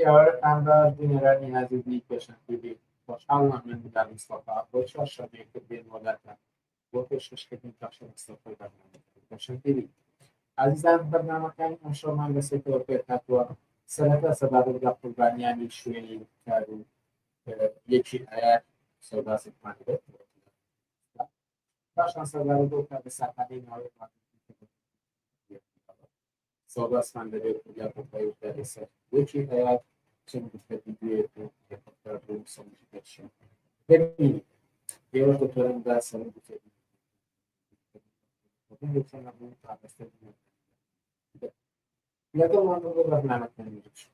ئێوارەتان باش بینەرانی ئازیزی پێشەنگ تیڤی، خۆشحاڵمان من بلال مستەفا بۆ چوارشەممەیەک دێن وەلاتان بۆ پێشکەشکردنی پەخشە ڕاستەوخۆی بەرنامەکانی پێشەنگ تیڤی. ئازیزان بەرنامەکانی ئەمشەومان لە سێ تەوەر پێکهاتووە، سەرەتا سەبارەت بە قوربانیانی شوێنی کار و یەکی ئایار سەربازێکمان دەبێت، پاشان سەبارەت بەو کارەساتانەی ماوەی ڕابردوو سەوباسمان دەبێت لە کۆتاییشدا لەسەر یەکی ئەیات چەند گرتە ڤیدیۆیەک و ڕێپۆرتاژ و سەرنجی پێشن دەبینی. ئێوەش دەتوانن بە سەرنج و تێبینی لەگەڵمان بۆ بەرنامەکانی بچن.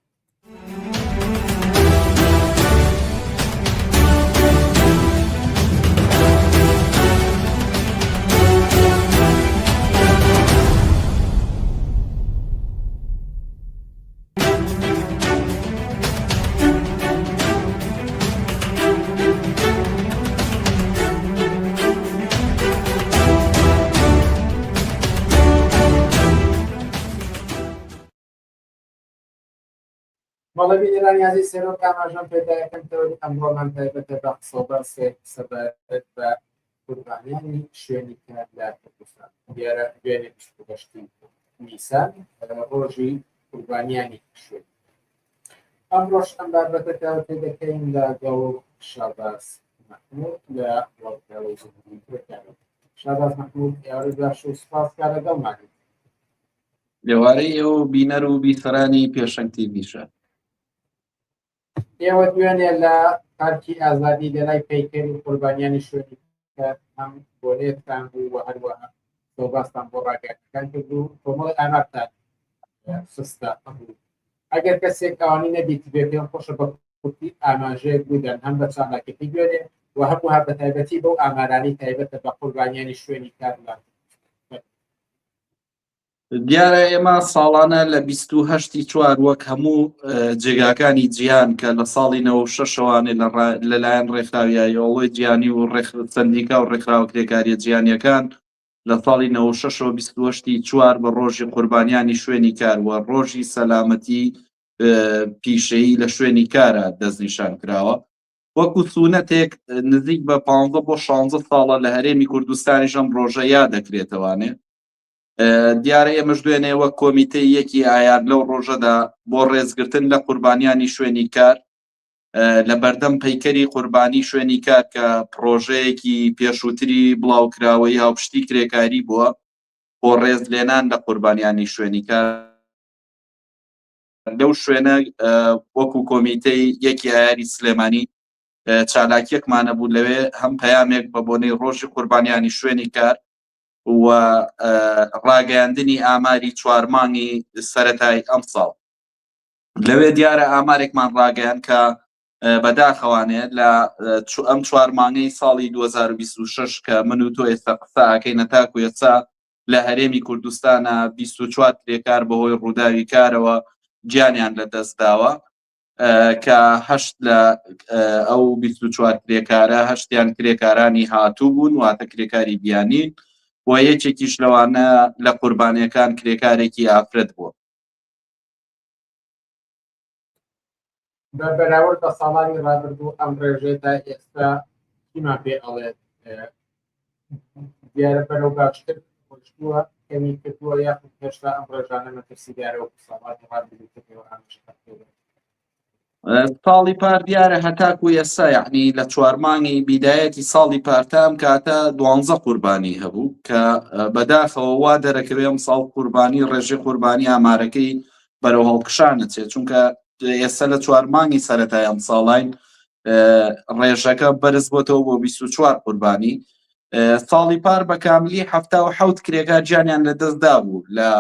بەڵێ بینەرانی ئازیز سەرۆک ئاماژەم پێدا یەکەم تەوەری ئەمڕۆمان تایبەتە بە قسە و باسێک سەبارەت بە قوربانیانی شوێنی کار لە کوردستان. دیارە دوێنێ 28 نیسان ڕۆژی قوربانیانی شوێنی ئەمڕۆش ئەم بابەتە تاوتێ دەکەین لەگەڵ شاباز مەحمود لە وەڵکەوەی زنجیری کرێکارە. شاباز مەحمود ئێوارەی باش و سوپاس کە لەگەڵمانی. ئێوارەی ئێوە و بینەر و بیسەرانی پێشەنگ تیڤیشە. ئێوە دوێنێ لە پارکی ئازادی لە لای پەیکەری قوربانیانی شوێنی کار هەم بۆنەیەکتان بوو و هەروەها سۆباستان بۆ ڕاگەیاندنەکان کرد و کۆمەڵی ئامارتان خستە ڕوو. ئەگەر کەسێک ئەوانی نەدیتبێ پێم خۆشە بە کورتی ئاماژەیەک بدەن هەم بە چالاکیەکەی دوێنێ و هەروەها بە تایبەتی بەو ئامارانەی تایبەتە بە قوربانیانی شوێنی کار لە دیارە ئێمە ساڵانە لە 28 چوار وەک هەموو جێگاکانی جیهان کە لە ساڵی 96ەوانێ لەلایەن ڕێکخراوی ئایۆڵۆی جیهانی و سەندیکا و ڕێکخراوە کرێکاریە جیهانیەکان لە ساڵی 96ەوە 28 چوار بە ڕۆژی قوربانیانی شوێنی کار و ڕۆژی سەلامەتی پیشەیی لە شوێنی کارە دەستنیشان کراوە. وەکو سونەتێک نزیک بە 15 بۆ 16 ساڵە لە هەرێمی کوردستانیش ئەم ڕۆژە یا دەکرێتەوانێ. دیارە ئێمەش دوێنێ وەک کۆمیتەی یەکی ئایار لەو ڕۆژەدا بۆ ڕێزگرتن لە قوربانیانی شوێنی کار لە بەردەم پەیکەری قوربانی شوێنی کار کە پڕۆژەیەکی پێشووتری بڵاوکراوەی هاوپشتی کرێکاری بووە بۆ ڕێز لێنان لە قوربانیانی شوێنی کار لەو شوێنە وەکو کۆمیتەی یەکی ئایاری سلێمانی چالاکیەکمانە بوو لەوێ هەم پەیامێک بە بۆنەی ڕۆژی قوربانیانی شوێنی کار و ڕاگەیاندنی ئاماری چوار مانگی سەتای ئەمساڵ لەوێ دیارە ئامارێکمان ڕاگەیان کە بەداخەوانێ لە ئەم چوار مانگەی ساڵی 2026 کە من و تۆ ئێستا قسە ئەکەینە تاکو ئێستا لە هەرێمی کوردستانە 24 کرێکار بەهۆی ڕووداوی کارەوە گیانیان لە دەستداوە کە هەشت لە ئەو 24 کرێکارە هەشتیان کرێکارانی هاتوو بوون واتە کرێکاری بیانین و یەکێکیش لەوانە لە قوربانیەکان کرێکارێکی ئافرەت بووە. بە بەراورد بە ساڵانی ڕابردوو ئەم ڕێژەیە تا ئێستا چیمان پێ ئەڵێت؟ دیارە بەرەو باشتر ڕۆیشتووە، کەمی کردووە یاخود هێشتا ئەم ڕێژانە مەترسیدارە وەکو ساڵانی ڕابردوو کە پێوە ئاماژەتان پێ دەکرد؟ ساڵی پار دیارە هەتاکو ئێستا یعنی لە چوار مانگی بیدایەتی ساڵی پار تا ئەم کاتە دوانزە قوربانی هەبوو کە بەداخەوە وا دەرەکەوێ ئەم ساڵ قوربانی ڕێژەی قوربانی ئامارەکەی بەرەو هەڵکشانە چێت چونکە ئێستا لە چوار مانگی سەرەتای ئەم ساڵین ڕێژەکە بەرز بۆتەوە بۆ 24 قوربانی ساڵی پار بە کاملی 77 کرێکار گیانیان لە دەستدا بوو لە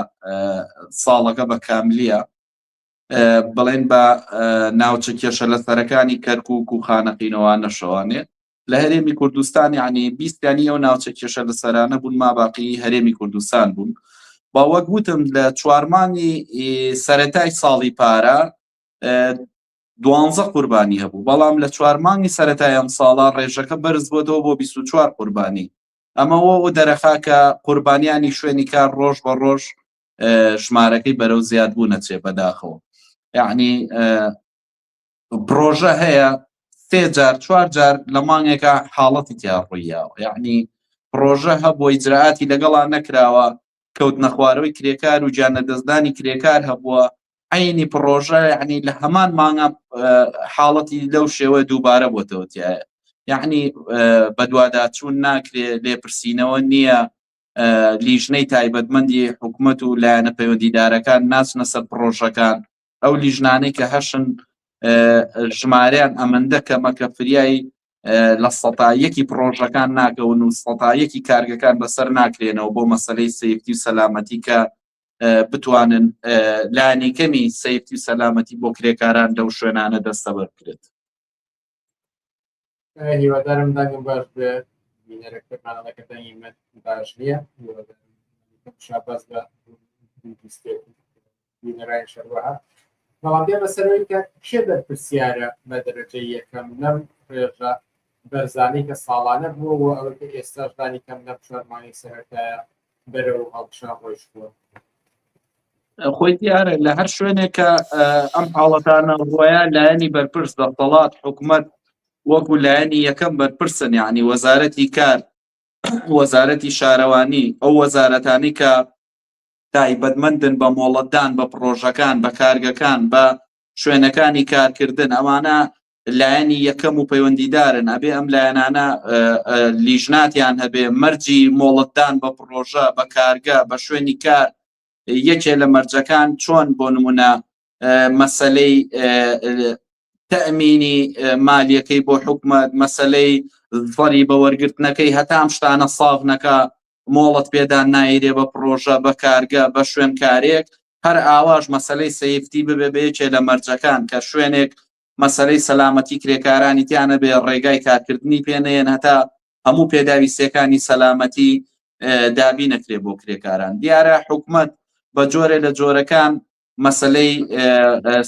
ساڵەکە بە کاملیە بڵێن بە ناوچە کێشە لە سەرەکانی کەرکک و خانەقینەوە نەشەوانێ لە هەرێمی کوردستان یعنی بیستیانی ئەو ناوچە کێشە لە سەرانە بوون ما باقی هەرێمی کوردستان بوون با وەک وتم لە چوارمانی سەتای ساڵی پارە دوانزە قوربانی هەبوو بەڵام لە چوار مانگی سەتای ئەم ساڵە ڕێژەکە بەرز بۆتەوە بۆ 24 قوربانی ئەمەوە و دەرەخا کە قوربانیانی شوێنی کار ڕۆژ بە ڕۆژ ژمارەکەی بەرەو زیاد بوو نەچێ بەداخەوە یعنی. پرۆژە هەیە سێ جار چوار جار لە مانگێکە حاڵەتی تیا ڕوویاوە یعنی پرۆژە هەبووە ئیجرائاتی لەگەڵا نەکراوە کەوتنەخوارەوەی کرێکار و گیانلەدەستدانی کرێکار هەبووە عینی پڕۆژە یعنی لە هەمان مانگە حاڵەتی لەو شێوە دووبارە بۆتەوە تایە یعنی بەدواداچوون ناکرێ لێپرسینەوە نییە لیژنەی تایبەتمەندی حکوومەت و لایەنە پەیوەندیدارەکان ناچنە سەر پڕۆژەکان ئەو لیژنانەی کە هەشن ژمارەیان ئەمەندە کەمە کە فریای لە سەتا یەکی پڕۆژەکان ناکەون و سەتا یەکی کارگەکان بەسەر ناکرێنەوە بۆ مەسلەی safety و سەلامەتی کە بتوانن لانی کەمی safety و سەلامەتی بۆ کرێکاران لەو شوێنانە دەستەبەر بکرێت. هیوادارم دەنگم باش بێ بینەرەکەمانەکە دەنگی من باش نییە هیوادارم شاباز بە بینەرانی شەروەها بەڵام بێمە سەرەوەی کە کێ بەرپرسیارە بە دەرەجەی یەکەم لەم ڕێژە بەرزانەی کە ساڵانە بووە و ئەوەی کە ئێستاش لانی کەم لەم چوار مانگی سەرەتایە بەرەو هەڵکشان ڕۆیشتووە؟ خۆی دیارە لە هەر شوێنێک کە ئەم حاڵەتانە ڕۆیە لایەنی بەرپرس دەسەڵات حکومەت وەکو لایەنی یەکەم بەرپرسن یعنی وەزارەتی کار وەزارەتی شارەوانی ئەو وەزارەتانی کە تایبەتمەندن بە مۆڵەتدان بە پڕۆژەکان، بە کارگەکان، بە شوێنەکانی کارکردن، ئەوانە لایەنی یەکەم و پەیوەندیدارن، ئەبێ ئەم لایەنانە لیژناتیان هەبێ، مەرجی مۆڵەتدان بە پڕۆژە، بە کارگە، بە شوێنی کار، یەکێ لە مەرجەکان چۆن بۆ نمونە مەسەلەی تەئمینی مالیەکەی بۆ حکومەت، مەسەلەی زەری بە وەرگرتنەکەی هەتا ئەم شتانە ساف نەکا مۆڵەت پێدان نایرێ بە پڕۆژە، بە کارگە، بە شوێنکارێک، هەر ئاواش مەسەلەی safety ببێ بە یەکێ لە مەرجەکان کە شوێنێک مەسەلەی سەلامەتی کرێکارانی تیا نەبێ ڕێگای کارکردنی پێ نەیەن هەتا هەموو پێداویستیەکانی سەلامەتی دابی نەکرێ بۆ کرێکاران. دیارە حکومەت بە جۆرێ لە جۆرەکان مەسلەی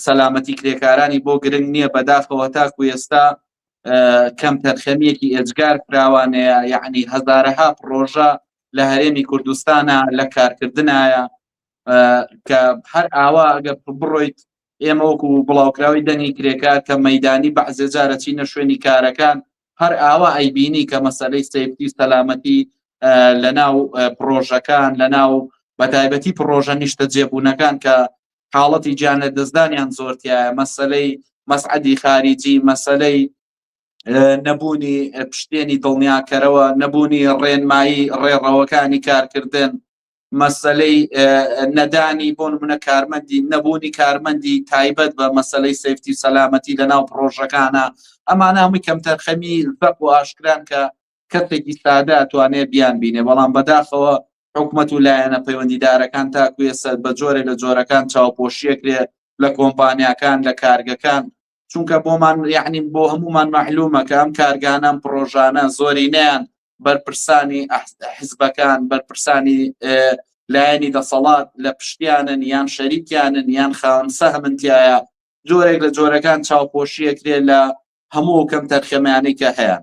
سەلامەتی کرێکارانی بۆ گرنگ نییە بەداخەوە تاکو ئێستا کەم تەرخەمیەکی ئێجگار فراوانەیە یعنی هەزارەها پڕۆژە لە هەرێمی کوردستانە لە کارکردنایە کە هەر ئاوا ئەگەر بڕۆیت ئێمە وەکو بڵاوکراوی دەنگی کرێکار کە مەدانی بەعزێ جارە چینە شوێنی کارەکان هەر ئاوا ئەیبینی کە مەسەلەی safety و سەلامەتی لە ناو پڕۆژەکان لە ناو بەتایبەتی پڕۆژە نیشتە جێبوونەکان کە حاڵەتی گیان لە دەستدانیان زۆرتیایە مەسەلەی مەسعەدی خاریجی مەسەلەی نەبوونی پشتێنی دڵنیاکەرەوە نەبوونی ڕێنمایی ڕێڕەوەکانی کارکردن مەسەلەی نەدانی بۆ نمونە کارمەندی نەبوونی کارمەندی تایبەت بە مەسەلەی safety و سەلامەتی لە ناو پڕۆژەکانە ئەمانە هەمووی کەمتەرخەمی زەق و ئاشکران کە کەسێکی سادە ئەتوانێ بیان بینێ بەڵام بەداخەوە حکومەت و لایەنە پەیوەندیدارەکان تاکو ئێستا بە جۆرێ لە جۆرەکان چاوپۆشیەکرێ لە کۆمپانیاکان لە کارگەکان چونکە بۆمان یعنی بۆ هەمومان معلومە کە ئەم کارگانە ئەم پڕۆژانە زۆرینەیان بەرپرسانی حزبەکان بەرپرسانی لایەنی دەسەڵات لە پشتیانن یان شەریکیانن یان خاوەن سەهمن تایە جۆرێک لە جۆرەکان چاوپۆشیەکرێ لە هەموو کەم تەرخەمانەی کە هەیە.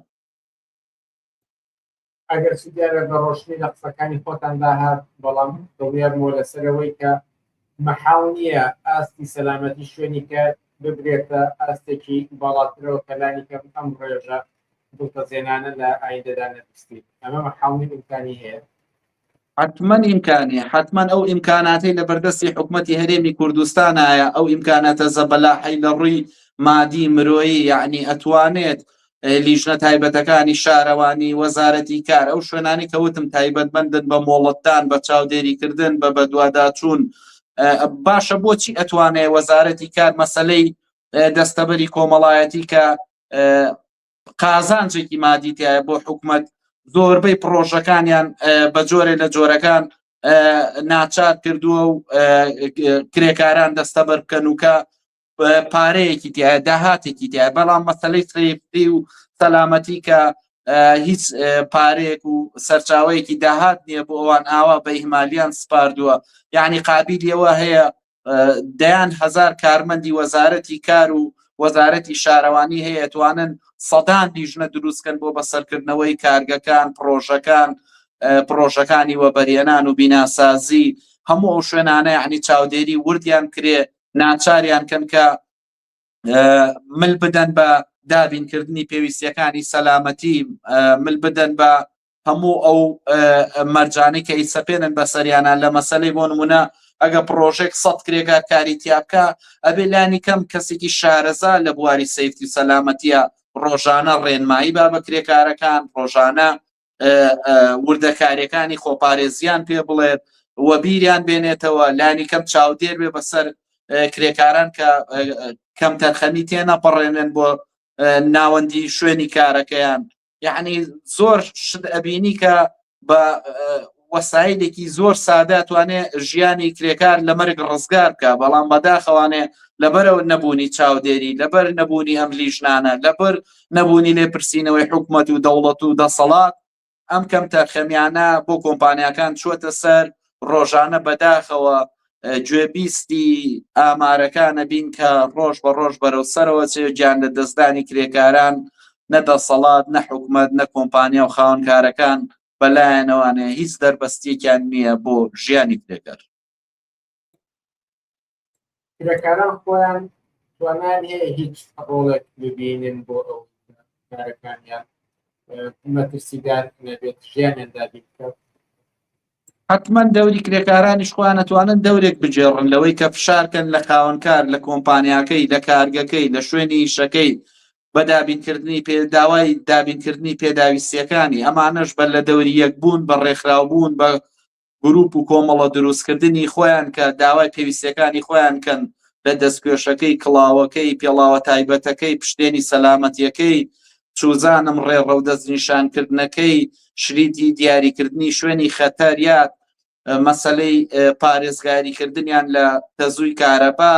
ئەگەرچی دیارە بە ڕۆشنی لە قسەکانی خۆتاندا هات، بەڵام دڵنیابمەوە لەسەرەوەی کە مەحاڵ نییە ئاستی سەلامەتی شوێنی کار ببرێتە ئاستێکی باڵاترەوە کە لانی کەم ئەم ڕێژە دڵتەزێنانە لە ئایندەدا نەبیستین. ئەمە مەحاڵ نییە ئیمکانی هەیە؟ حەتمەن ئیمکانی حەتمەن ئەو ئیمکاناتەی لە بەردەستی حکومەتی هەرێمی کوردستانایە ئەو ئیمکاناتە زەبەلاحەی لە ڕووی مادی مرۆیی یعنی ئەتوانێت لیژنە تایبەتەکانی شارەوانی وەزارەتی کار ئەو شوێنانی کە وتم تایبەتمەندن بە مۆڵەتدان بە چاودێریکردن بە بەدواداچوون باشە بۆچی ئەتوانێ وەزارەتی کار مەسلەی دەستەبەری کۆمەڵایەتی کە قازانجێکی مادی تایە بۆ حکومت زۆربەی پڕۆژەکانیان بە جۆرێ لە جۆرەکان ناچار کردووە و کرێکاران دەستەبەر بکەن و کە پارەیەکی تایە داهاتێکی تایە بەڵام مەسلەی safety و سەلامەتی کە هیچ پارەیەک و سەرچاوەیەکی داهات نییە بۆ ئەوان ئاوا بە ئیهمالیان سپاردووە یعنی قابیلیەوە هەیە دەیان هەزار کارمەندی وەزارەتی کار و وەزارەتی شارەوانی هەیە توانن سەدان لیژنە دروستکەن بۆ بەسەرکردنەوەی کارگەکان پڕۆژەکان پڕۆژەکانی وەبەرهێنان و بیناسازی هەموو ئەو شوێنانە یعنی چاودێری وردیان کرێ ناچاریان کەن کە مل بدەن بە دابینکردنی پێویستیەکانی سەلامەتی، مل بدەن بە هەموو ئەو مەرجانەی کە ئیسەپێنن بەسەریانە لە مەسەلەی بۆ نمونە ئەگە پرۆژێک سە کرێکار کاری تیاکە ئەبێ لانی کەم کەسێکی شارەزا لە بواری safety و سەلامەتیە ڕۆژانە ڕێنمایی با بە کرێکارەکان، ڕۆژانە وردەکاریەکانی خۆپارێزیان پێ بڵێت و بیریان بێنێتەوە، لانی کەم چاودێر بێ بەسەر کرێکاران کە کەم تەرخەمی تێنەپەڕێنن بۆ ناوەندی شوێنی کارەکەیان. یعنی زۆر شت ئەبینی کە بە وەسایلێکی زۆر سادە توانێ ژیانی کرێکار لە مەرگ ڕزگار بکە، بەڵام بەداخەوانێ لەبەرەوە نەبوونی چاودێری، لەبەر نەبوونی ئەم لیژنانە، لەبەر نەبوونی لێپرسینەوەی حکومەت و دەوڵەت و دەسەڵات، ئەم کەم تەرخەمیانە بۆ کۆمپانیاکان چووەتە سەر. ڕۆژانە بەداخەوە گوێبیستی ئامارەکانە بین کە ڕۆژ بە ڕۆژ بەرەو سەرەوە چێ گیان لە دەستدانی کرێکاران، نە دەسەڵات، نە حکومەت، نە کۆمپانیا و خاوەنکارەکان بەلایەنەوانێ هیچ دەربەستیەکیان نییە بۆ ژیانی کرێکار. کرێکاران خۆیان توانایان هەیە هیچ ڕۆڵێک ببینن بۆ ئەو کارەکانیان مەترسیدار نەبێت، ژیانیان دابین بکات؟ حتمما دەوری کرێکارانیش خۆیان ئەتوانن دەورێک بگێڕن لەوەی کە فشارکەن لە خاوەنکار، لە کۆمپانیاکەی، لە کارگەکەی، لە شوێنی ئیشەکەی بە دابینکردنی پێ داوای دابینکردنی پێداویستیەکانی. ئەمانەش بە لە دەوری یەکبوون، بە ڕێکخراوبوون، بە گروپ و کۆمەڵە دروستکردنی خۆیان کە داوای پێویستیەکانی خۆیان کەن لە دەستکێشەکەی، کڵاوەکەی، پێڵاوە تایبەتەکەی، پشتێنی سەلامەتیەکەی، چوزانم ڕێڕەو دەستنیشانکردنەکەی، شریتی دیاریکردنی شوێنی خەتەر، یا مەسەلەی پارێزگاریکردنیان لە تەزووی کارەبا،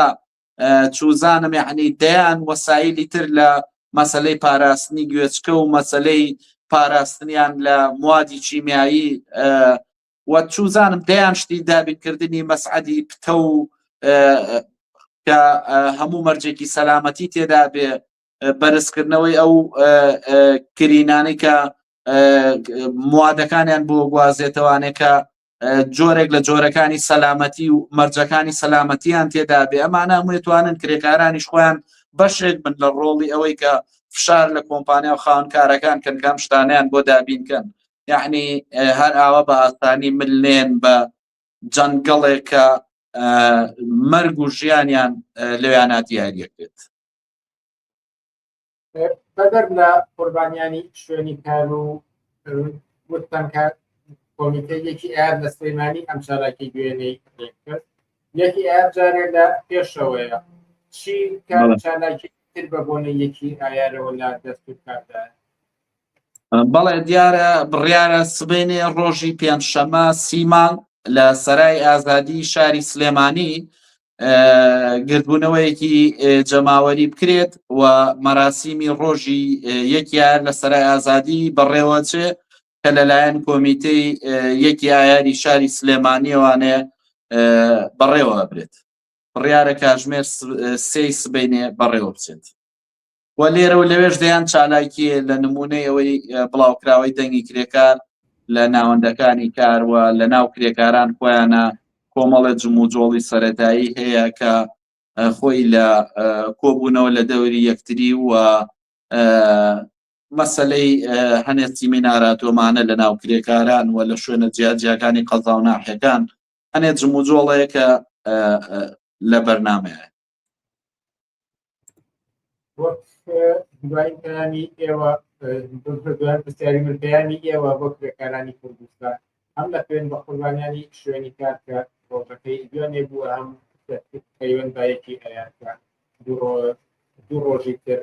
چوزانم یعنی دەیان وەسایلی تر لە مەسلەی پاراستنی گوێچکە و مەسلەی پاراستنیان لە موادی کیمیایی و چوزانم دەیان شتی دابینکردنی مەسعەدی پتە و کە هەموو مەرجێکی سەلامەتی تێدا بێ، بەرزکردنەوەی ئەو کرینانەی کە موادەکانیان بۆ گوازێتەوانێ کە جۆرێک لە جۆرەکانی سەلامەتی و مەرجەکانی سەلامەتیان تێدا بێ. ئەمانە هەمووی توانن کرێکارانیش خۆیان بەشێک بن لە ڕۆڵی ئەوەی کە فشار لە کۆمپانیا و خاوەنکارەکان کەن کام شتانیان بۆ دابینکەن. یعنی هەر ئاوا بە ئاسانی ملنێن بە جەنگەڵێک کە مەرگ و ژیانیان لەویانە دیاریەکرێت. بەدەر لە قوربانیانی شوێنی کار و وتتان کە کۆمیتەی یەکی ئایار لە سلێمانی ئەم چالاکی دوێنێی ڕێکخست، یەکی ئایار جارێ لە پێشەوەیە، چی کار چالاکی تر بە بۆنەی یەکی ئایارەوە لە دەستور کاردایە؟ بەڵێ، دیارە بڕیارە سبەینێ ڕۆژی پێنجشەممە سی مانگ لە سەرای ئازادی شاری سلێمانی گردبوونەوەیەکی جەماوەری بکرێت و مەراسیمی ڕۆژی یەکی ئایار لە سەرای ئازادی بەڕێوەچێ کە لەلایەن کۆمیتەی یەکی ئایاری شاری سلێمانیەوانێ بەڕێوە برێت. بڕیارە کاژمێر سێی سبەینێ بەڕێوە بچێت و لێرە و لەوێش دەیان چالاکیە لە نمونەی ئەوەی بڵاوکراوەی دەنگی کرێکار لە ناوەندەکانی کار و لە ناو کرێکاران خۆیانە کۆمەڵە جموجۆڵی سەتایی هەیە کە خۆی لە کۆبوونەوە لە دەوری یەکتری و مەسلەی هەنێ سیمیناراتۆمانە لە ناو کرێکاران و لە شوێنە جیاجیاکانی قەزا و ناحیەکان هەنێ جموجۆڵەیە کە لە بەرنمەیە. وەک دوایین پەیامی ئێوە، دوایین پرسیاری من، پەیامی ئێوە بۆ کرێکارانی کوردستان هەم لە پێوەند بە قوربانیانی شوێنی کار کە ڕۆژەکەی دوێنێ بووە، هەم پەیوەند بە یەکی ئەیار کە دوو ڕۆژی تر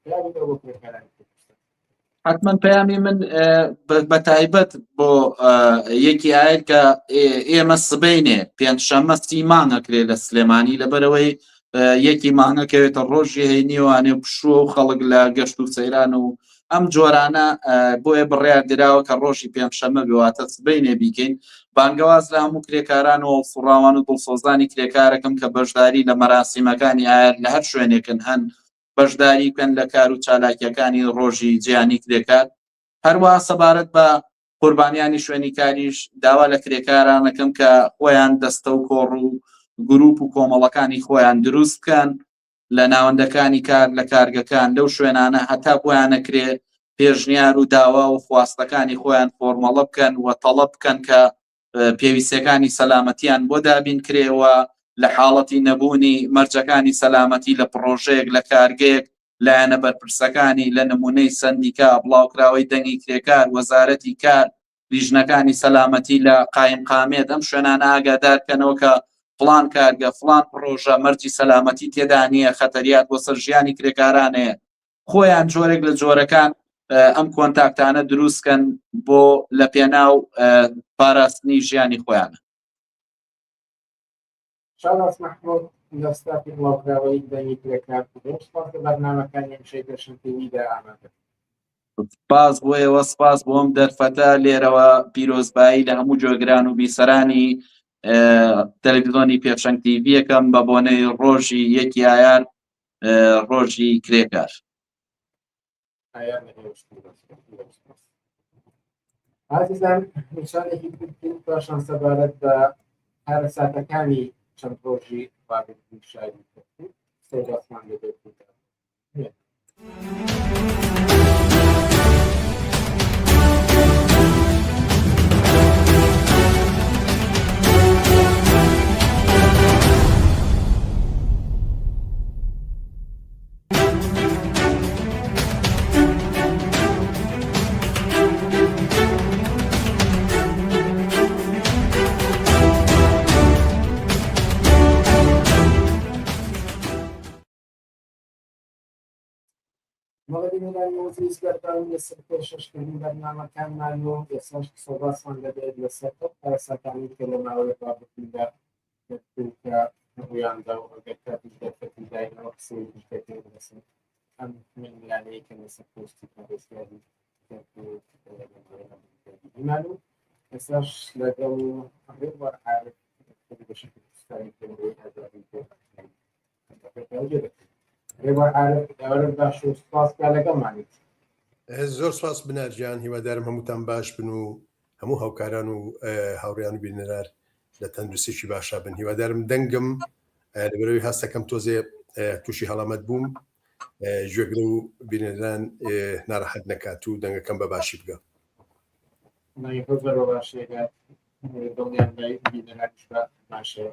پەیامی ئێوە بۆ کرێکارانی کوردستان؟ حتمما پەیامی من بە تایبەت بۆ یەکی ئایر کە ئێمە سبینێ پێنجشەممە سی مانگەکرێ لە سلێمانی، لەبەرەوەی یەکی مانگەکەوێتە ڕۆژی هەینیوانێ و پشووە و خەڵک لە گەشت و سەیران و ئەم جۆرانە، بۆیە بڕیار دراوە کە ڕۆژی پێنجشەممە بێواتە سبینێ بیکەین. بانگەواز لە هەموو کرێکاران و سوڕاوان و دڵسۆزانی کرێکارەکەم کە بەشداری لە مەراسیمەکانی ئایر لە هەر شوێنێکن هەن بەشداری بکەن لە کار و چالاکیەکانی ڕۆژی جیهانی کرێکار. هەروە سەبارەت بە قوربانیانی شوێنی کاریش داوا لە کرێکارانەکەم کە خۆیان دەستە و کۆڕ و گروپ و کۆمەڵەکانی خۆیان دروست بکەن. لە ناوەندەکانی کار لە کارگەکان لەو شوێنانە هەتا بۆیان نەکرێ پێشنیار و داوا و خواستەکانی خۆیان فۆرمەڵە بکەن و تەڵەب بکەن کە پێویستەکانی سەلامەتیان بۆ دابین کرێوە لە حاڵەتی نەبوونی مەرجەکانی سەلامەتی لە پڕۆژەیەک لە کارگەیەک لایەنە بەرپرسەکانی لە نمونەی سەندیکا بڵاوکراوەی دەنگی کرێکار وەزارەتی کار لیژنەکانی سەلامەتی لە قایمقامێت ئەم شوێنانە ئاگادار کەنەوە کە فڵان کارگە فڵان پڕۆژە مەرجی سەلامەتی تێدا نییە خەتەریات بۆ سەر ژیانی کرێکارانەیە خۆیان جۆرێک لە جۆرەکان ئەم کۆنتاکتانە دروستکەن بۆ لە پێناو پاراستنی ژیانی خۆیان. شاناز مەحمود لە ستافی بڵاوکراوەی دەنگی کرێکار زۆر سپاس لە بەرنامەکانی ئەمشەی پێشەنگ تیڤیدا ئامادە. سپاس بۆ ئێوە سپاس بۆ ئەم دەرفەتە لێرەوە پیرۆزبایی لە هەموو گوێگران و بیسەرانی تەلەڤیزۆنی پێشەنگ تیڤیەکەم بە بۆنەی ڕۆژی یەکی ئایار ڕۆژی کرێکار. ئازیزان نیشانێکی کورتی پاشان سەبارەت بە کارەساتەکانی چەند ڕۆژی ڕابردووی شاری کەرکوک قسەی باسمان دەبێت. بەڵێ بینەرانی ئازیز بەردەوام لەسەر پێشکەشکردنی بەرنامەکانمان و ئێستاش قسە و باسمان دەبێت لەسەر ئەو کارەساتانەی کە لە ماوەی ڕابردوودا کە ڕوویاندا و ئەگەر کاتیش دەرفەتی داینەوە قسەیەکیش دەکەین لەسەر ئەم ململانێی کە لەسەر پۆستی پارێزگاری کەرکوک لە ماوەی ڕابردوودا بینیمان و ئێستاش لەگەڵ ڕێبوار عارف بەشی کوردستانی کۆنگرەی ئازادی پێ ڕێبوار عارف ئێوارەت باش و سپاس کە لەگەڵمانیت. زۆر سپاس بنار گیان هیوادارم هەمووتان باش بن و هەموو هاوکاران و هاوڕیان و بینەرار لە تەندروستێکی باشا بن هیوادارم دەنگم لەبەرەوەی هەستەکەم تۆزێ تووشی هەڵامەت بووم گوێگرە و بینەران ناڕەحەت نەکات و دەنگەکەم بە باشی بگە. زۆر بە باشیەکات دڵنیام بینەرانیش بە باشەیە.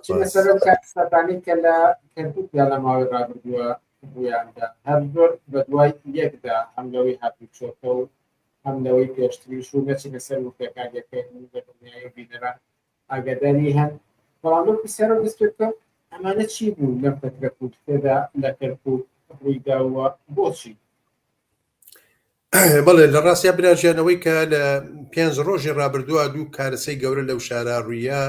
چینە سەر ئەو کارەساتانەی کە لە کەرکوکدا لە ماوەی ڕابردووە ڕوویاندا هەر زۆر بە دوای یەکدا هەم لەوەی هاتوچۆکە و هەم لەوەی پێشتریش و نەچینە سەر وردەکاریەکەی هەموو بە دڵنیایی بینەران ئاگاداری هەن بەڵام لەو پرسیارەوە دەست پێ بکەم ئەمانە چی بوو لەم فترە کورتەدا لە کەرکوک ڕوویدا و بۆچی؟ بەڵێ لە ڕاستیا براژیان ئەوەی کە لە پێنج ڕۆژی ڕابردووە دوو کارەسەی گەورە لەو شارە ڕوویە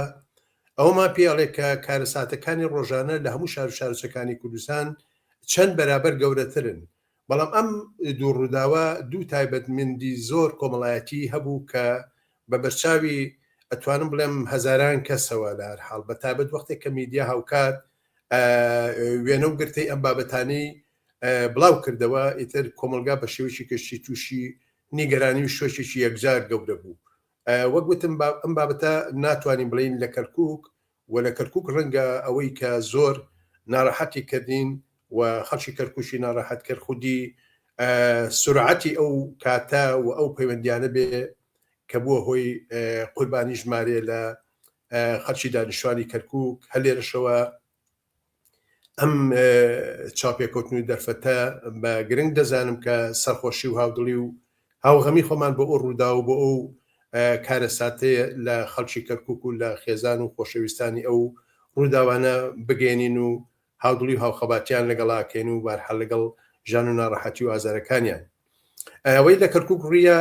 ئەوەمان پێ ئەڵێ کە کارەساتەکانی ڕۆژانە لە هەموو شار و شارۆچەکانی کوردستان چەند بەرابەر گەورەترن بەڵام ئەم دوو ڕووداوە دوو تایبەتمەندی زۆر کۆمەڵایەتی هەبوو کە بە بەرچاوی ئەتوانم بڵێم هەزاران کەسەوە لە هەر حاڵ بە تایبەت وەختێک کە میدیا هاوکات وێنە و گرتەی ئەم بابەتانەی بڵاو کردەوە، ئیتر کۆمەڵگا بە شێوەیەکی گشتی تووشی نیگەرانی و شۆکێکی یەکجار گەورە بوو. وەک وتم ئەم بابەتە ناتوانین بڵێین لە کەرکووک و لە کەرکووک ڕەنگە ئەوەی کە زۆر ناڕەحەتی کردین و خەڵکی کەرکووکی ناڕەحەت کرد خودی سورعەتی ئەو کاتە و ئەو پەیوەندیانە بێ کە بووە هۆی قوربانی ژمارەیە لە خەڵکی دانیشتوانی کەرکووک هەر لێرەشەوە ئەم چاوپێکەوتن و دەرفەتە بە گرنگ دەزانم کە سەرخۆشی و هاودڵی و هاوغەمی خۆمان بۆ ئەو ڕووداو و بۆ ئەو کارەساتەیە لە خەڵکی کەرکوک و لە خێزان و خۆشەویستانی ئەو ڕووداوانە بگەێنین و هاودڵی و هاوخەباتیان لەگەڵاکەین و بارحال لەگەڵ ژان و ناڕەحەتی و ئازارەکانیان. ئەوەی لە کەرکوک ڕوویە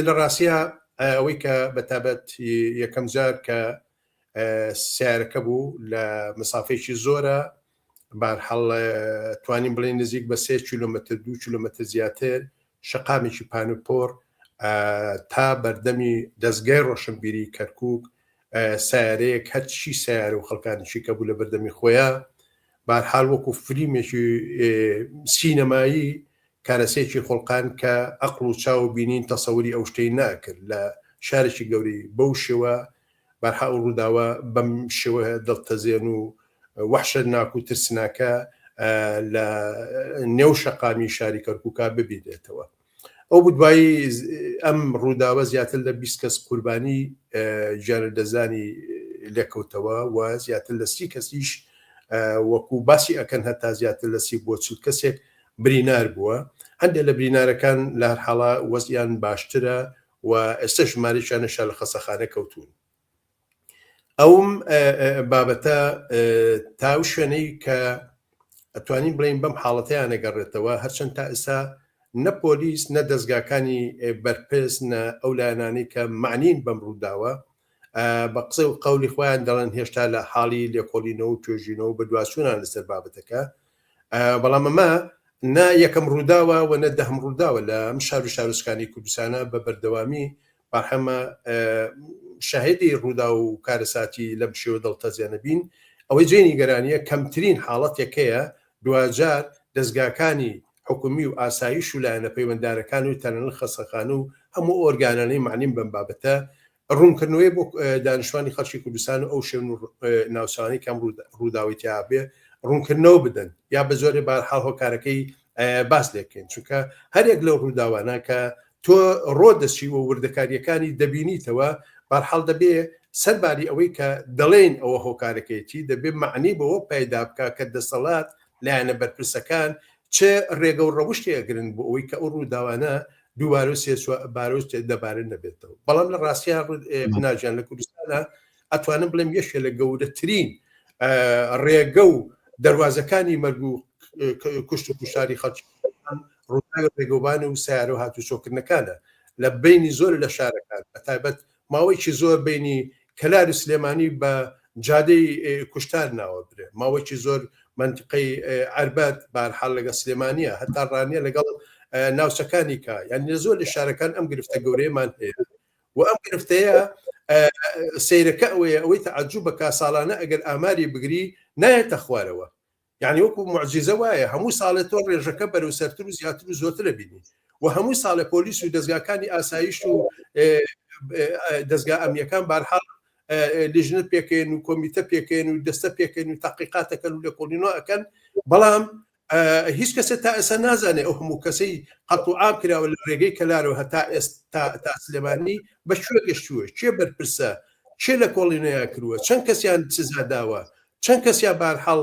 لە ڕاستیا ئەوەی کە بە تابەت یەکەم جار کە سیارەکە بوو لە مسافەیەکی زۆرە بارحاڵ توانیم بڵێن نزیک بە سێ کیلۆمەتر دو کیلۆمەتر زیاتر شەقامێکی پان و پۆڕ تا بەردەمی دەستگای ڕۆشنبیری کەرکک سیارەیەک هەرچی سیارە و خەڵکانیشی کە بوو لە بەردەمی خۆیان بارحال وەکو فلیمێکی سینەمایی کارەسێکی خوڵقان کە ئەقڵ و چاو و بینین تەسەوری ئەو شتەی ناکرد لە شارێکی گەورەی بەو شێوە بارها ئەو ڕووداوە بەم شێوە دڵتەزێن و وەحشەتناک و ترسناکە. لە نێو شەقامی شاری کەرکووکا ببینرێتەوە. ئەو بوو دوایی ئەم ڕووداوە زیاتر لە 20 کەس قوربانی گیانلەدەستدانی لێکەوتەوە و زیاتر لە 30 کەسیش وەکو باسی ئەکەن هەتا زیاتر لە 30 بۆ 40 کەسێک برینار بووە. هەندێک لە برینارەکان لە هەر حاڵا وەزعیان باشترە و ئێستا ژمارێکیان هێشتا لە خەسەخانە کەوتوون. ئەوم بابەتە تا ئەو شوێنەی کە ئەتوانین بڵێین بەم حاڵەتەیان ئەگەڕێتەوە، هەرچەند تا ئێستا نە پۆلیس نە دەزگاکانی بەرپرس نە ئەو لایەنانەی کە مەعنین بەم ڕووداوە بە قسە و قەولی خۆیان دەڵێن هێشتا لە حاڵی لێکۆڵینەوە و توێژینەوە و بەدواچوونان لەسەر بابەتەکە، بەڵام ئەمە نە یەکەم ڕووداوە و نە دەهەم ڕووداوە لە ئەم شار و شارۆچکانەی کوردستانە بە بەردەوامی بەرهەمە شاهدی ڕووداو و کارەساتی لەم شێوە دڵتەزێنە بین. ئەوەی جێی نیگەرانییە کەمترین حاڵەتێک هەیە دواجار دەزگاکانی حکومی و ئاسایش و لایەنە پەیوەندارەکان و تەنانەت خەستەخانە و هەموو ئۆرگانانەی مەعنین بەم بابەتە ڕوونکردنەوەی بۆ دانیشتوانی خەڵکی کوردستان و ئەو شوێن و ناوچانەی کە ئەم ڕووداوەی تیا بێ ڕوونکردنەوە بدەن یا بە زۆرێ بارحاڵ هۆکارەکەی باس لێ بکەین چونکە هەرێک لەو ڕووداوانە کە تۆ ڕۆ دەچی و وردەکاریەکانی دەبینیتەوە بارحاڵ دەبێ سەرباری ئەوەی کە دەڵێن ئەوە هۆکارەکەیەتی دەبێ معنی بەوە پەیدا بکە کە دەسەڵات لایەنە بەرپرسەکان چ ڕێگە و ڕەوشتێ ئەگرن بۆ ئەوەی کە ئەو ڕووداوانە دووبارە و سێ بارە و دەبارە نەبێتەوە. بەڵام لە ڕاستیا بناژیان لە کوردستانە ئەتوانم بڵێم یەکێ لە گەورەترین ڕێگە و دەروازەکانی مەرگ و کوشت و کوشتاری خەڵکی ڕووداوی ڕێگەوبان و سیارە و هاتوچۆکردنەکانە لە بینی زۆر لە شارەکان بە تایبەت ماوەیەکی زۆر بینی کەلار و سلێمانی بە جادەی کوشتار ناوە برێ ماوەیەکی زۆر منتیقەی عەربەت بارحاڵ لەگەڵ سلێمانیە هەتا ڕانیە لەگەڵ ناوچەکانی کە یان لە زۆر لە شارەکان ئەم گرفتە گەورەیەمان هەیە و ئەم گرفتەیە سەیرەکە ئەوەیە ئەوەی تەعجوب بکا ساڵانە ئەگەر ئاماری بگری نایەتە خوارەوە یعنی وەکو معجزە وایە هەموو ساڵێ تۆ ڕێژەکە بەرەو سەرتر و زیاتر و زۆرترە بینی و هەموو ساڵێ پۆلیس و دەزگاکانی ئاسایش و دەزگا ئەمنیەکان بارحاڵ لیژنە پێکێن و کۆمیتە پێکێن و دەستە پێکێن و تاقیقاتەکەن و لێکۆڵینەوە ئەکەن بەڵام هیچ کەسێ تا ئێستا نازانێ ئەو هەموو کەسەی قەتڵ و عام کراوە لە ڕێگەی کەلارەوە هەتا ئێستا تا سلێمانی بە کوێ گەشتووە، کێ بەرپرسە، کێ لێکۆڵینەوەیان کردووە، چەند کەسیان سزا داوە، چەند کەسیان بەهەرحاڵ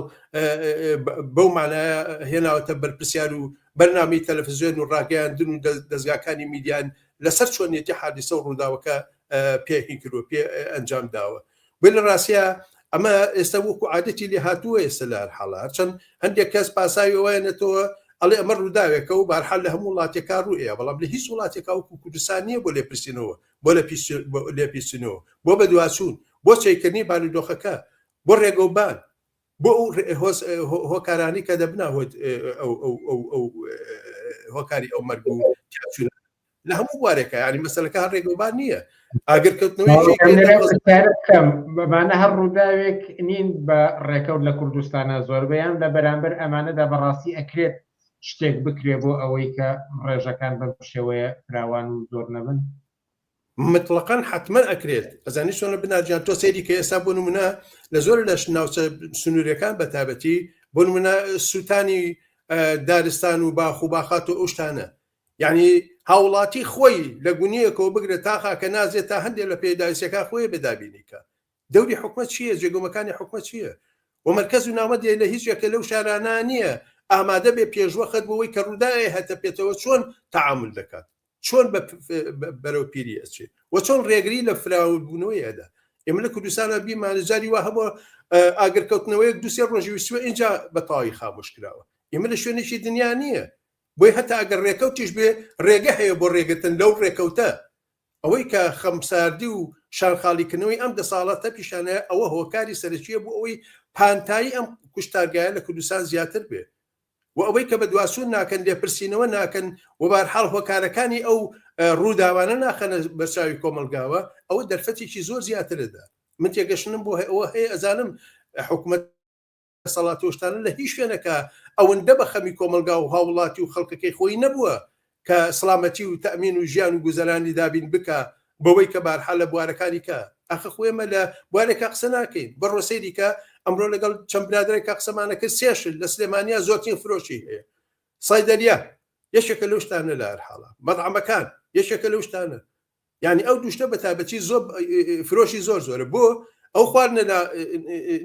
بەو مانایە هێناوەتە بەرپرسیار و بەرنامەی تەلەفزیۆن و ڕاگەیاندن و دەزگاکانی میدیان لەسەر چۆنیەتی حادیسە و ڕووداوەکە پێ هین کردووە، پێ ئەنجام داوە. بۆیە لە ڕاستیا ئەمە ئێستا وەکو عادەتی لێ هاتووە ئێستا لە هەر حاڵە هەرچەند هەندێک کەس پاساوی ئەوەیانێتەوە ئەڵێ ئەمە ڕووداوێکە و بەهەرحاڵ لە هەموو وڵاتێکا ڕووئەیا بەڵام لە هیچ وڵاتێکا وەکو کوردستان نییە بۆ لێپرسینەوە بۆ لێپیسینەوە بۆ بەدواچوون بۆ چێکردنی بارودۆخەکە بۆ ڕێگەوبان بۆ ئەو هۆکارانی کە دەبنە ئەو هۆکاری ئەو مەرگ و تیاچوونە لە هەموو بوارێکە یعنی مەسەلەکە هەر ڕێگەوبان نییە ئاگرکەوتنەوەی بکەم بەمانە هەر ڕووداوێک نین بە ڕێکەوت لە کوردستانە زۆربەیان لە بەرامبەر ئەمانەدا بەڕاستی ئەکرێت شتێک بکرێ بۆ ئەوەی کە ڕێژەکان بەم شێوەیە فراوان و زۆر نەبن؟ مطلقا حتمما ئەکرێت ئەزانی چۆنە بناجان تۆ سەیری کە ئێستا بۆ نمونە لە زۆر لە ناوچە سنوورەکان بە تابەتی بۆ نمونە سووتانی دارستان و باخ و باخات و ئەو شتانە یعنی هاوڵاتی خۆی لە گونیەکەوە بگرە تا خاکە نازێت تا هەندێک لە پێداویستەکان خۆی بەدابینی کە دەوری حکومەت چییە جێگۆمەکانی حکومەت چییە و مەرکەز و ناوەندێ لە هیچ یەکە لەو شارانە نییە ئامادە بێ پێشوەخت بۆ ئەوەی کە ڕووداوێ هەتە پێتەوە چۆن تەعامول دەکات چۆن بەرەو پیری ئەچێ و چۆن ڕێگری لە فراوانبوونەوەی ئەدا ئێمە لە کوردستانە بیمانە جاری وا هەبووە ئاگرکەوتنەوەیەک دوسێ ڕۆژی ویستوە اینجا بە تەواوی خامۆش کراوە ئێمە لە شوێنێکی دنیا نییە بۆی هەتا ئەگەر ڕێکەوتیش بێ ڕێگە هەیە بۆ ڕێگرتن لەو ڕێکەوتە ئەوەی کە خەمساردی و شانخاڵیکردنەوەی ئەم دەساڵاتە پیشانەیە ئەوە هۆکاری سەرەکیە بۆ ئەوەی پانتایی ئەم کوشتارگایە لە کوردستان زیاتر بێ و ئەوەی کە بەدواچوون ناکەن لێپرسینەوە ناکەن و بارحاڵ هۆکارەکانی ئەو ڕووداوانە ناخەنە بەرچاوی کۆمەڵگاوە ئەوە دەرفەتێکی زۆر زیاترەدا من تێگەشتنم بۆ ئەوە هەیە ئەزانم حکومەت دەسەڵات و شتانە لە هیچ شوێنەکە ئەوەندە بە خەمی کۆمەڵگا و هاوڵاتی و خەڵکەکەی خۆی نەبووە کە سڵامەتی و تەئمین و ژیان و گوزەرانی دابین بکا بەوەی کە بارحال لە بوارەکانی کە ئاخە خۆ ئێمە لە بوارێکا قسە ناکەین بڕۆ سەیری کە. ئەمڕۆ لەگەڵ چەند برادەرێک کە قسەمانە کرد سێشت لە سلێمانیا زۆرترین فرۆشی هەیە سایدەلیا یەکێکە لەو شتانە لە هەر حاڵە مەطعەمەکان یەکێکە لەو شتانە یعنی ئەو دوشتە بە تایبەتی زۆر فرۆشی زۆر زۆرە بۆ ئەو خواردنە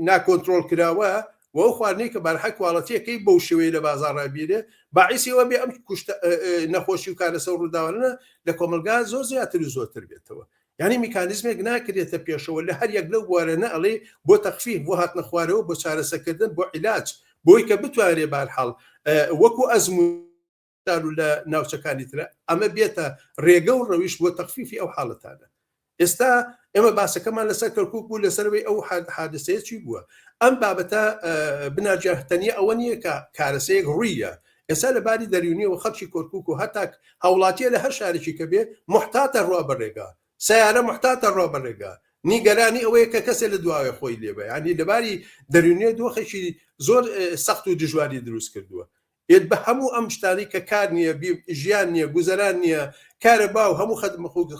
ناکۆنترۆل کراوە و ئەو خواردنەی کە بارحە کواڵەتیەکەی بەو شێوەیە لە بازاڕا بیرێ باعیسی ئەوە بێ ئەم کوشتە نەخۆشی و کارەسە و ڕووداوانە لە کۆمەلگا زۆر زیاتر و زۆرتر بێتەوە یعنی میکانیزمێک ناکرێتە پێشەوە لە هەر یەک لەو بوارە نەئەڵێ بۆ تەخفیف بۆ هاتنە خوارەوە بۆ چارەسەکردن بۆ عیلاج بۆی کە بتوانرێ بارحاڵ وەکو ئەزموون و لە ناوچەکانی ترە ئەمە بێتە ڕێگە و ڕەویش بۆ تەخفیفی ئەو حاڵەتانە ئێستا ئێمە باسەکەمان لەسەر کەرکک بوو لەسەرەوەی ئەو حادسەیە چی بووە ئەم بابەتە بناجە تەنیا ئەوە نییە کە کارەسەیەک ڕوویە ئێستا لە باری دەرونیەوە خەڵکی کۆرکک و هەتاک هاوڵاتیە لە هەر شارێکی کە بێ محتاتە ڕوا بە ڕێگا سیارە محتاتە ڕوا بە ڕێگا نیگەرانی ئەوەیە کە کەسێ لە دواوێ خۆی لێبە ینی لەباری دەرونیە دۆخێکی زۆر سەخت و دژواری دروست کردووە ئێت بە هەموو ئەم شتانەی کە کار نییە، ژیان نییە، گوزەران نییە، کارەبا و هەموو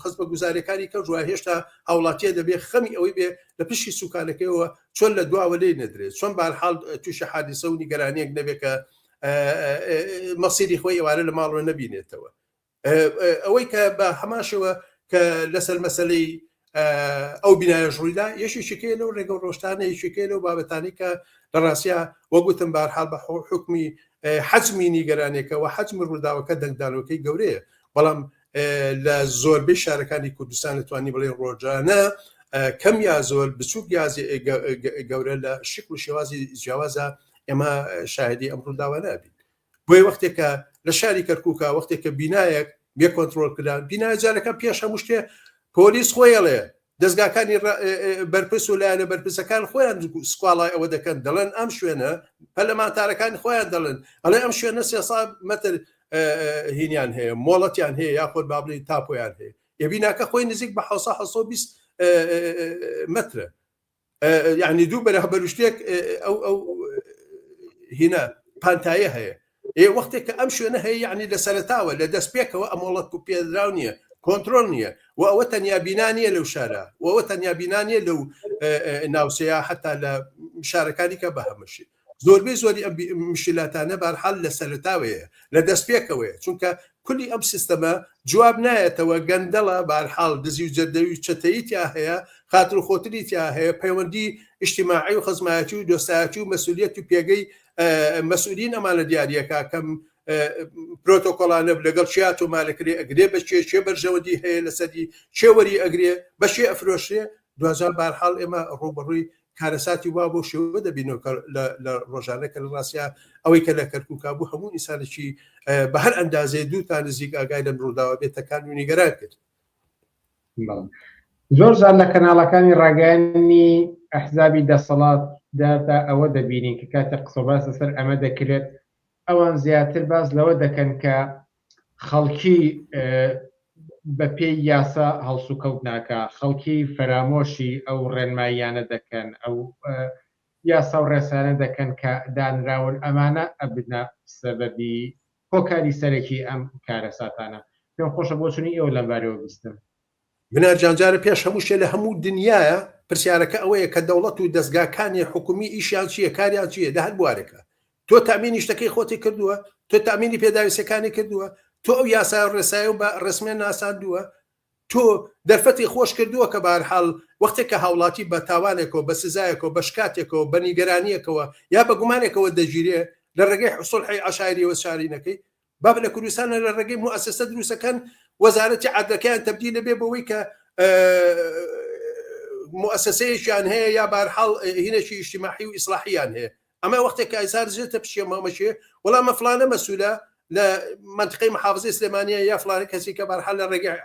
خزمەتگوزارییەکانی کەش وایە هێشتا هاوڵاتییە دەبێ خەمی ئەوەی بێ لە پشتی سوکانەکەیەوە چۆن لە دواوە لێی نەدرێت، چۆن بەهەرحاڵ تووشی حادیسە و نیگەرانییەک نەبێ کە مەسیری خۆی ئێوارە لە ماڵەوە نەبینێتەوە. ئەوەی کە بە هەمان شێوە کە لەسەر مەسلەی ئەو بینایەش ڕوویدا یەکێکیکەیە لەو ڕێگە و ڕۆشتانە یەکێکەیە لەو بابەتانی کە لە ڕاستیا وەگوتم بارحاڵ بە حکمی حەجمی نیگەرانێکە و حەجمی ڕووداوەکە دەنگدانەوەکەی گەورەیە بەڵام لە زۆربەی شارەکانی کوردستان دەتوانانی بڵێ ڕۆژانە کەم یا زۆر بچوک یا گەورە لە شکل و شێوازی جیاوازە ئێمە شاهدی ئەم ڕووداوانە بین بۆیە وەختێک کە لە شاری کەرکووکە وەختێک کە بینایەک بێ کۆنترۆل کران بینایە جارەکە پێش هەموو شتێ پۆلیس خۆیڵێ دەستگاکانی بەرپرس و لایەنە بەرپرسەکان خۆیان سکاڵای ئەوە دەکەن دەڵێن ئەم شوێنە پەرلەمانتارەکان خۆیان دەڵێن ئەڵێ ئەم شوێنە 300 متر هینیان هەیە مۆڵەتیان هەیە یاخود با بڵێین تاپۆیان هەیە یبیناکە خۆی نزیک بە 620 مترە یعنی دوو بەرابەر شتێک ئەو ئەو هینا پانتایە هەیە ئێ وەختێک کە ئەم شوێنە هەیە یعنی لە سەرتاوە لە دەست پێکەوە ئەم وڵەت و پێدراو نییە کۆنتترۆل نییە و ئەوە تەنیا بینا نییە لەو شارە و ئەوە تەنیا بینا نییە لەو ناوچەیە حتا لە شارەکانی کە بە هەمەشی زۆربەی زۆری ئەم مشکلاتانە بەرحاڵ لە سەرەتاوەیە، لە دەستپێکەوەیە، چونکە کولی ئەم سیستەمە جواب نایەتەوە، گەندەڵە، بەهەرحاڵ دزی و جەردەوی و چەتەیی تیا هەیە، خاتروخۆتری تیا هەیە، پەیوەندی ئیجتیماعی و خزمایەتی و دۆستایەتی و مەسئولیەت و پێگەی مەسئولین ئەمانە دیاریەکا کەم پرۆتۆکۆڵانە لەگەڵ کێیا تۆمارەکرێ ئەگرێ بە کێ، کێ بەرژەوەندی هەیە لەسەری، کێ وەری ئەگرێ، بە کێ ئەفرۆشرێ، دواجار بەهەرحاڵ ئێمە ڕووبەڕووی کارەساتی وا بەو شێوە دەبینەوە کە لە ڕۆژانە کە لە ڕاستیا ئەوەی کە لە کەرکووکا بوو هەموو ئینسانێکی بە هەر ئەندازەیە دوو تا نزیک ئاگای لەم ڕووداوە بێت تەکان و نیگەران کرد. زۆر جار لە کەناڵەکانی ڕاگەیاندنی ئەحزابی دەسەڵاتدا ئەوە دەبینین کە کاتێک قسەوباس لەسەر ئەمە دەکرێت ئەوان زیاتر باس لەوە دەکەن کە خەڵکی بە پێی یاسا هەڵسوکەوت ناکا، خەڵکی فەرامۆشی ئەو ڕێنماییانە دەکەن، ئەو یاسا و ڕێسایانە دەکەن کە دانراون، ئەمانە ئەبنە سەبەبی هۆکاری سەرەکی ئەم کارەساتانە. پێم خۆشە بۆچونی ئێوە لەمبارەوە بیستم. بنار جان جارە پێش هەموو شتێ لە هەموو دنیایە پرسیارەکە ئەوەیە کە دەوڵەت و دەزگاکانی حکومی ئیشیان چییە کاریان چییە لە هەر بوارێکە تۆ تامینی شتەکەی خۆتی کردووە تۆ تامینی پێداویستەکانی کردووە تۆ ئەو یاسا و ڕێسایە و بە ڕسمێ ناساندووە تۆ دەرفەتی خۆش کردووە کە بارحاڵ وەختێک کە هاوڵاتی بە تاوانێکەوە بە سزایەکەوە بە شکاتێکەوە بە نیگەرانیەکەوە یا بە گومانێکەوە دەگیرێ لە ڕێگەی حسوڵحی عشایریەوە چارینەکەی باب لە کوردستانە لە ڕێگەی موئەسەسە دروستەکەن وەزارەتی عەدلەکەیان تەبدیل بێ بەوەی کە موئەسەسەیەکیان هەیە یا بارحاڵ هینێکی ئیجتیماعی و ئیسلاحیان هەیە ئەمە وەختێک کە ئیسار زێتە پشیە مامەشێ وەڵام مە فلانە مەسولە لە منطقەی محافظەی سلێمانیە یا فلانە کەسی کە بارحاڵ لە ڕێگەی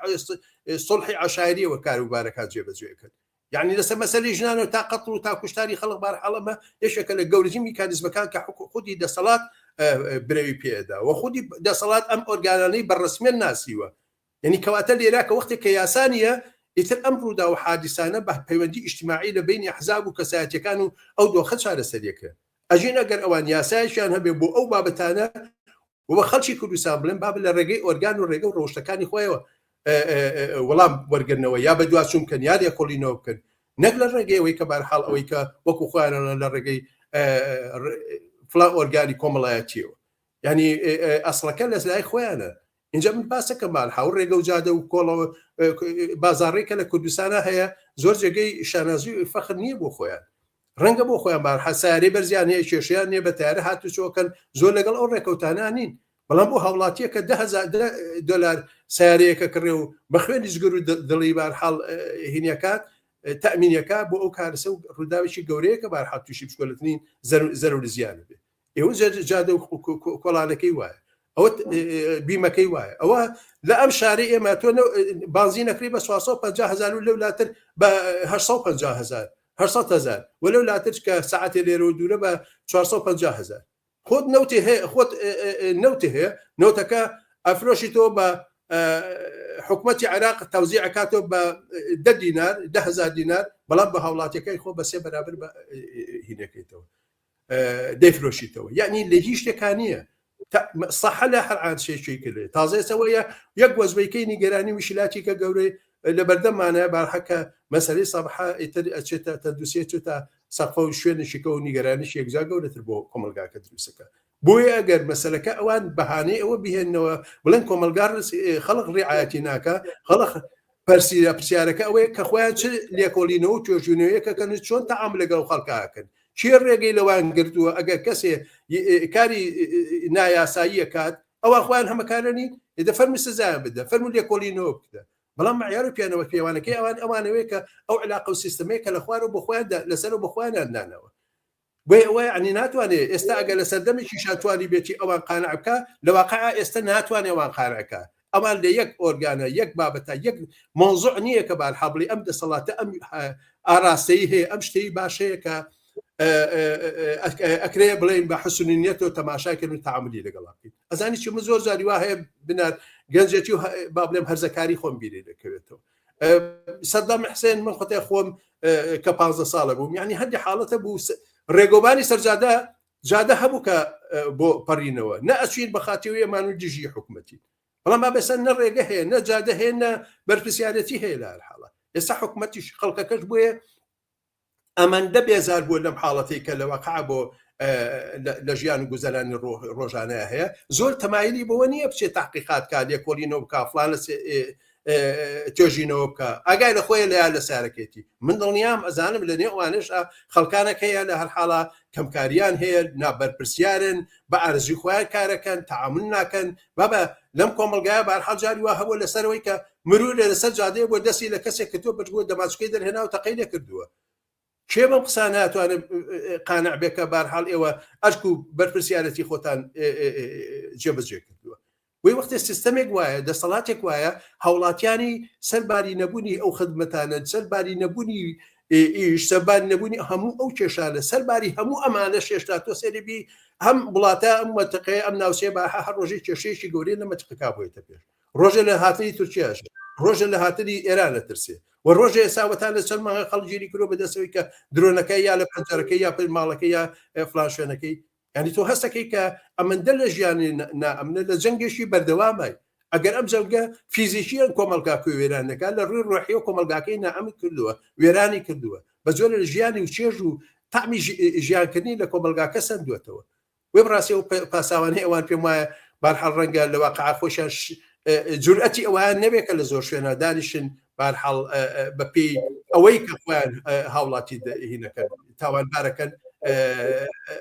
سڵحی عەشایریەوە کاروبارەکان جێبەجێ کرد یعنی لەسەر مەسەلەی ژنانەوە تا قەتڵ و تا کوشتاری خەڵک بارحاڵ ئەمە یەکێکە لە گەورەترین میکانیزمەکان کە خودی دەسەڵات برەوی پێدا و خودی دەسەڵات ئەم ئۆرگانانەی بە ڕسمیان ناسیوە یعنی کەواتە لێرا کە وەختێک کە یاسا نییە ئیتر ئەم ڕوودا و حادیسانە بە پەیوەندی ئیجتیماعی لە بینی ئەحزاب و کەسایەتیەکان و ئەو دۆخە چارەسەریەکە ئەژین ئەگەر ئەوان یاسایەکیان هەبێ بۆ ئەو بابەتانە و بە خەڵکی کوردستان بڵێن با لە ڕێگەی ئۆرگان و ڕێگە و ڕەوشتەکانی خۆیەوە وەڵام وەرگرنەوە یا بە دواچوون بکەن یا لێکۆڵینەوە بکەن. نەک لە ڕێگەی ئەوەی کە بارحاڵ ئەوەی کە وەکو خۆیانە لە ڕێگەی فلان ئۆرگانی کۆمەڵایەتیەوە ینی ئەسڵەکە لە لای خۆیانە اینجا من باسەکە مال حاو ڕێگە و جادە و کۆڵەوە بازاڕی کە لە کوردستانە هەیە زۆر جێگەی شانازی و فەخر نییە بۆ خۆیان ڕەنگە بۆ خۆیان بار حەساری بەرزیان هەیە کێشیان نییە بە تارە هاتوچۆکەن زۆر لەگەڵ ئەو ڕێکەوتانە نین بەڵام بۆ هاوڵاتیەکە دههزار دلار سیارەیەکە کڕێ و بە خوێنی جگەر و دڵی بارحاڵ هینەکات تەمینەکە بۆ ئەو کارسە و ڕووداوێکی گەورەیە کە بارحاڵ تووشی بچکۆلتنین زەرور زیان بێ ئێوە جادە و کۆڵانەکەی وایە ئەوە بیمەکەی وایە ئەوە لە ئەم شارەی ئێمە تۆ بانزی نەکری بە 450 هزار و لەو لاتر بە 850 هزار 800 هزار و لەو لاتر کە ساعتێ لێرە و دوورە بە 450 هزار خۆت نەوتی هەیە خۆت نەوتی هەیە نەوتەکە ئەفرۆشی تۆ بە حکومەتی عێراق تەوزیع ئەکاتەوە بە دە دینار دههزار دینار بەڵام بە هاوڵاتیەکەی خۆ بە سێ بەرابر بە هینەکەیتەوە دەیفرۆشیتەوە یعنی لە هیچ شتێکا نییە سەحە لە هەر عادشێکی کرێ تازە ئێسەوەیە یەک وەزبەیکەی نیگەرانی وشیلاتی کە گەورەی لە بەردەمانە بارحەکە مەسەری سەبحە ئیتر ئەچێتە تەندروسیە چێتە سەقفە و شوێنێکیکە و نیگەرانیش یەکجار گەورەتر بۆ کۆمەلگاکە دروستەکە بۆیە ئەگەر مەسەلەکە ئەوان بەهانەی ئەوە بهێننەوە بڵێن کۆمەلگا خەڵک ڕعایەتی ناکە خەڵک پرسیرە پرسیارەکە ئەوەیە کە خۆیان چ لێکۆڵینەوە و توێژینەوەیەکەکەن و چۆن تەعام لەگەڵ خەڵکاکەن کێ ڕێگەی لەوان گرتووە ئەگەر کەسێ کاری نایاساییە کات ئەوە خۆیان هەمەکارە نین دە فەرمی سزایان بدە فەرمو لێکۆڵینەوە بکە بەڵام معیار و پیانەوە پێوانەکەی ئەوان ئەوانەوەی کە ئەو علاقە و سیستمەیە کە لە خوارەوە بۆ خۆیان لەسەر بۆ خۆیان دانەوە بۆیە ئەوە یعنی ناتوانێت ئێستا ئەگەر لە سەردەمێکیشا توانی بێتی ئەوان قانع بکە لە واقع ئێستا ناتوانێت ئەوان قانعکە ئەوان لە یەک ئۆرگانە یەک بابەتە یەک مۆزع نییە کە بارحاڵی ئەم دەسەڵاتە ئەم ئاراستەی هەیە ئەم شتەی باشەیە کە ئەکرێ بڵێن بە حسنی نیەتەوە تەماشاکردن و تعاملی لەگەڵا بکەین ئەزانی چی من زۆر جاری وا هەیە بنار گەنجێتی و با بڵێم هەرزەکاری خۆم بیری دەکەوێتەوە سەدام حسێن من خۆتێ خۆم کە پ ساڵە بووم یعنی هەندی حاڵەتە بوو ڕێگۆبانی سەرجادە جادە هەبوو کە بۆ پەڕینەوە نە ئەچین بە خاتیەوەی ئەمان و دژی حکوومەتی بەڵام با بەسەر نە ڕێگە هەیە نە جادە هەیە نە بەرپرسیارەتی هەیە لە هەر حاڵە ئێستا حکوومەتیش خەڵکەکەش بۆیە ئەمەندە بێزار بووە لەم حاڵەتەی کە لە واقع بۆ لە ژیان و گوزەرانی ڕۆژانەیە هەیە زۆر تەمایلی بەوە نییە بچێت تحقیقات کا لێکۆڵینەوە بکا فلان لە توێژینەوە بکە ئاگای لە خۆی لە لە سارەکێتی من دڵنیام ئەزانم لە نێوانش خەڵکانەکە هەیە لە هەر حاڵە کەمکاریان هەیە نابەرپرسیارن بە ئارزوی خۆیان کارەکەن تعامل ناکەن بابە لەم کۆمەلگایە بارحاڵ جاری وا هەبووە لەسەرەوەی کە مرورێ لەسەر جادەیە بۆ دەستی لە کەسێک کردووە بەرزبووە دەماچکەی دەرهێنا و تەقەی لێ کردووە کێ بەم قسانە ئەتوانێت قانع بێ کە بارحاڵ ئێوە ئەرک و بەرپرسیارەتی خۆتان جێبەجێ کردووە وی وەختێ سیستەمێک وایە دەسەڵاتێک وایە هاوڵاتیانی سەرباری نەبوونی ئەو خدمەتانە سەرباری نەبوونی ئیش سەرباری نەبوونی هەموو ئەو کێشانە سەرباری هەموو ئەمانە شێشتا تۆ سەیری بی هەم وڵاتە ئەم مەتقەیە ئەم ناوچەیە بە هەر ڕۆژێک کێشەیەکی گەورەی لە مەتقەکە بۆیتە پێش ڕۆژێ لە هاتنی تورکیاش ڕۆژە لە هاتنی ئێران ئەترسێ و ڕۆژێ ئێستا وەتا لە چەند مانگە خەڵک گیری کردووە بەدەستەوەی کە درۆنەکە یا لە پەنجەرەکەی یا پێ ماڵەکەی یا فلان شوێنەکەی یعنی تۆ هەستەکەی کە ئەمەندە لە ژیانی نائەمنە لە جەنگێکی بەردەوامای ئەگەر ئەم جەنگە فیزیکی ئەم کۆمەڵگا کوێ وێران دەکات لە ڕووی ڕۆحی و کۆمەڵگاکەی نائەمن کردووە وێرانی کردووە بە جۆرە لە ژیانی و چێژ و تامی ژیانکردنی لە کۆمەڵگاکە سەندووەتەوە وێ بەڕاستی ئەو پاساوانەی ئەوان پێم وایە بارحاڵ ڕەنگە لە واقع خۆشیان جورئەتی ئەویان نەبێت کە لە زۆر شوێنە دانیشن بارحاڵ بەپێی ئەوەی کە خۆیان هاوڵاتی هینەکەن تاوانبارەکەن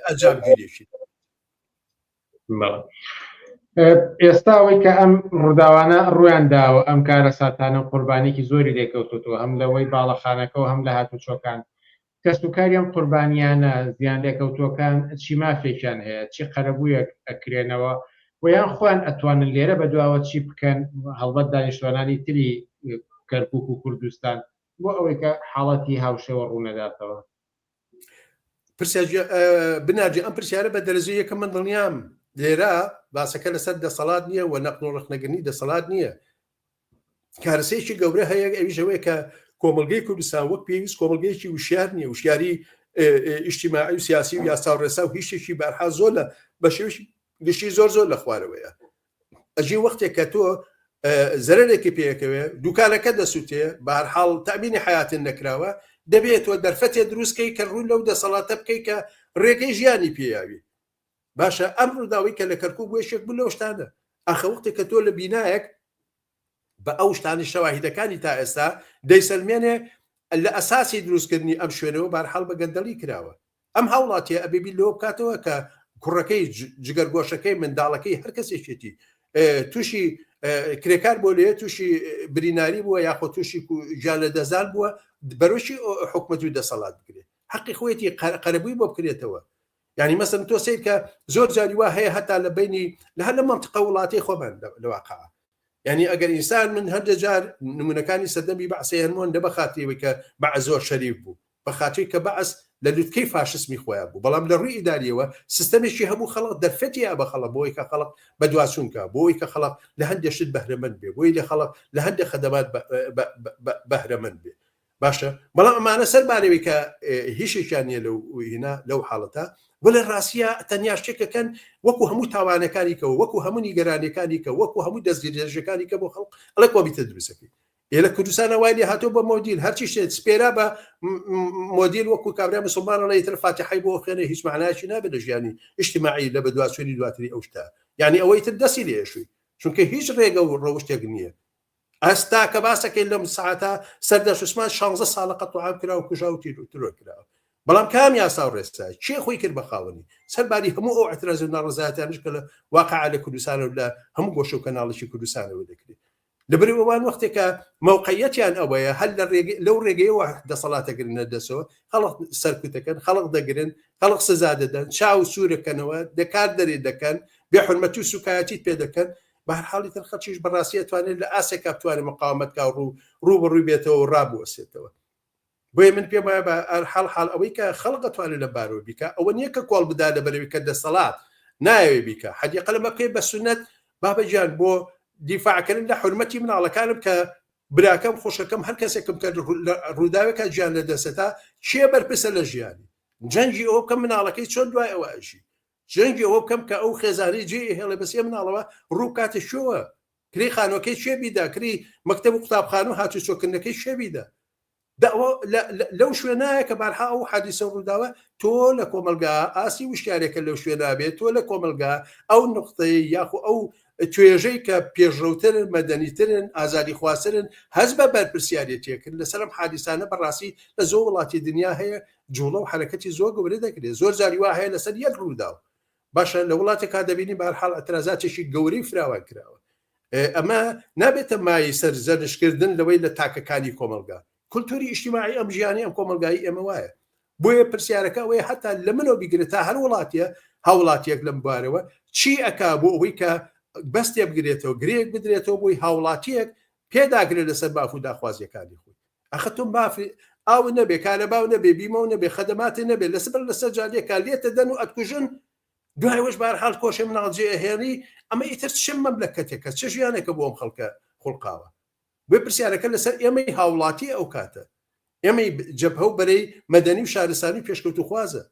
ئەنجام گیرێکی ئێستا ئەوەی کە ئەم ڕووداوانە ڕویان داوە ئەم کارەساتانە و قوربانێکی زۆری لێکەوتوتەوە هەم لەوەی باڵەخانەکەەوە هەم لە هاتوچۆکان کەسوکاری ئەم قوربانییانە، زیانلێکەوتووەکان، چی مافێکیان هەیە، چی قەرەبوویەک ئەکرێنەوە و یان خۆیان ئەتوانن لێرە بەدواوە چی بکەن، هەڵبەت دانیشتوانانی تری کەرکوک و کوردستان، بۆ ئەوەی کە حاڵەتی هاوشێوە ڕوونەداتەوە؟ پرسیار بناجی ئەم پرسیارە بە دەرەجەی یەکەم من دڵنیام لێرە باسەکە لەسەر دەسەڵات نییە و نەقل و ڕەخنەگرنی دەسەڵات نییە کارەسەیەکی گەورە هەیە ئەویش ئەوەیە کە کۆمەڵگەی کوردستان وەک پێویست کۆمەڵگەیەکی وشیار نییە وشیاری ئیجتیماعی و سیاسی و یاسا و ڕێسا و هیچ شتێکی بارحا زۆر لە بە شێوەیەکی گشتی زۆر زۆر لە خوارەوەیە ئەژی وەختێک کە تۆ زەرەرێکی پێکەوێ دوکانەکە دەسووتێ بەهەرحاڵ تەمینی حیاتن نەکراوە. دەبێت تۆ دەرفەتێ دروستکەی کە ڕوو لەو دەسەڵاتە بکەی کە ڕێگەی ژیانی پێیاوی باشە ئەم ڕووداوی کە لە کەرکک بوو یەکێک بوو لەو شتانە ئاخە وەختێک کە تۆ لە بینایەک بە ئەو شتانی شەواهیدەکانی تا ئێستا دەیسەلمێنێ لە ئەساسی دروستکردنی ئەم شوێنەوە بارحاڵ بە گەندەڵی کراوە ئەم هاوڵاتیە ئەبێ بیر لەوە بکاتەوە کە کوڕەکەی جگەرگۆشەکەی منداڵەکەی هەر کەسێکێتی تووشی کرێکار بۆ لێ تووشی بریناری بووە یاخۆ تووشی گیان لە دەستدان بووە بەرۆکی حکومەت و دەسەڵات بگرێت حەقی خۆیەتی قەرەبووی بۆ بکرێتەوە یعنی مەسن تۆ سیر کە زۆر جاری وا هەیە هەتا لە بینی لە هەر لە منطقە وڵاتی خۆمان لە واقع یعنی ئەگەر ئینسان من هەندێک جار نمونەکانی سەردەمی بەعسەیەنمۆن دە بە خاتریەوەی کە بەعس زۆر شەریف بوو بە خاتری کە بەعس لە لوتکەی فاشسمی خۆیان بوو بەڵام لە ڕووی ئیداریەوە سیستەمێکی هەبوو خەڵق دەرفەتی یا بە خەڵق بۆی کە خەڵق بەدواچوون کا بۆی کە خەڵق لە هەندێک شت بەهرەمەند بێ بۆی لە خەڵق لە هەندێک خەدەمات بەهرەمەند بێ باشە بەڵام ئەمانە سەر بارەوەی کە هیچێکیان نییە لەو هینا لەو حاڵەتە وەلێ ڕاستە تەنیا شتێکەکەن وەکو هەموو تاوانەکانی کە وەکو هەموو نیگەرانەکانی کە وەکو هەموو دەستگیرێژەکانی کە بۆ خەڵق ئەڵێ کۆمیتە دروستەکەی ئێ لە کوردستانە وای لێ هاتۆ بە مۆدیل هەرچی شتێک سپێرا بە مۆدیل وەکو کابرا مسلمان ئەڵێ تر فاتیحای بۆ خوێنێ هیچ معنایەکی نابێت لە ژیانی ئیجتیماعی لە بەدواچوونی دواتری ئەو شتە یعنی ئەوەی تر دەستی لێ ئەشوی چونکە هیچ ڕێگە و ڕەوشتێک نییە ئەستا کە باسەکەی لەم ساعتە سەردەشت عوسمان 16 ساڵە قەتڵ عام کرا و کوژا و تیرۆر کراوە بەڵام کام یاسا و ڕێسا کێ خۆی کرد بە خاوەنی سەرباری هەموو ئەو اعتراض و ناڕەزایەتیانش کە لە واقع لە کوردستان و لە هەموو گۆشە و کەناڵێکی کوردستانەوە دەکرێت لەبەر ئەوان وەختێکە مەوقعیەتیان ئەوەیە هەر لە ڕێگەی لەو ڕێگەیەوە دەسەڵاتەگرنە دەسەوە خەڵق سەرکوتەکەن خەڵق دەگرن خەڵق سزا دەدەن چاو سوورەکەنەوە دەکار دەرێ دەکەن بێ حرمەتی و سوکایەتیت پێ دەکەن بە هەر حاڵی تر خەڵکیش بەڕاستی ئەتوانێت لە ئاسێکا بتوانێت مقاومەت کا و ڕوو ڕوو بەڕووی بێتەوە و ڕابوەسێتەوە بۆیە من پێم وایە بە حاڵ حاڵ ئەوەی کە خەڵک ئەتوانێت لە بارەوە بیکا ئەوە نییە کە کۆڵ بدا لە بەرەوی کە دەسەڵات نایەوێ بیکا حەدیقە لەمە بکەی بە سونەت بابە گیان بۆ دیفاعکردن لە حرمەتی مناڵەکانم کە براکەم خوشەکەم هەر کەسێکم کە ڕووداوێکە گیان لە دەسەتا کێ بەرپرسە لە ژیانی جەنگی ئەوە بکەم مناڵەکەی چۆن دوای ئەوە ئەژی جەنگی ئەوە بکەم کە ئەو خێزانەی جێ هێڵێ بەسێ مناڵەوە ڕوو بکاتە شوێوە کری خانوەکەی چێ بیدا کری مەکتەب و قوتابخانە و هاتوچۆکردنەکەی چێ بیدا لەو شوێنایە کە بارها ئەو حادیسە ڕووداوە تۆ لە کۆمەلگا ئاسی وشیارێکە لەو شوێنابێت تۆ لە کۆمەلگا ئەو نقطەیە یاخۆ ئەو توێژەی کە پێشڕەوترن مەدەنیترن ئازادی خواسترن هەز بە بەرپرسیارەتێکن لەسەرم حادیسانە بەڕاستی لە زۆر وڵاتی دنیا هەیە جوڵە و حرەکەتی زۆر گەورە دەکرێت زۆر جاری وا هەیە لەسەر یەک ڕووداو باشە لە وڵاتێکا دەبینی بەهەرحاڵ ئەترازاتێکی گەورەی فراوان کراوە ئەمە نابێتە مایەی سەر زەرشکردن لەوەی لە تاکەکانی کۆمەلگا کولتوری ئیجتیماعی ئەم ژیانی ئەم کۆمەلگایی ئێمە وایە بۆیە پرسیارەکە ئەوەیە هەتا لە منەوە بیگرێت تا هەر وڵاتیە هاوڵاتیەک لەم بارەوە چی ئەکا بۆ ئەوەی کە بەستێ بگرێتەوە گرێک بدرێتەوە بۆی هاوڵاتیەک پێداگرێت لەسەر ماف و داخوازیەکانی خۆی ئەخە تۆ مافی ئاو نەبێ کارەباو نەبێ بیمە و نەبێ خەدەماتێ نەبێ لەسەر لەسەر جادەکە لێتە دەن و ئەتکوژن دوای وەش بارحاڵ کۆشێ مناڵ جێ ئەهێنی ئەمە ئیتر چ مەملەکەتێکە چ ژیانێکە بۆ ئەم خەڵکە خوڵقاوە بۆیە پرسیارەکە لەسەر ئێمەی هاوڵاتی ئەو کاتە ئێمەی جەبهە و بەرەی مەدەنی و شارستانی و پێشکەوتوخوازە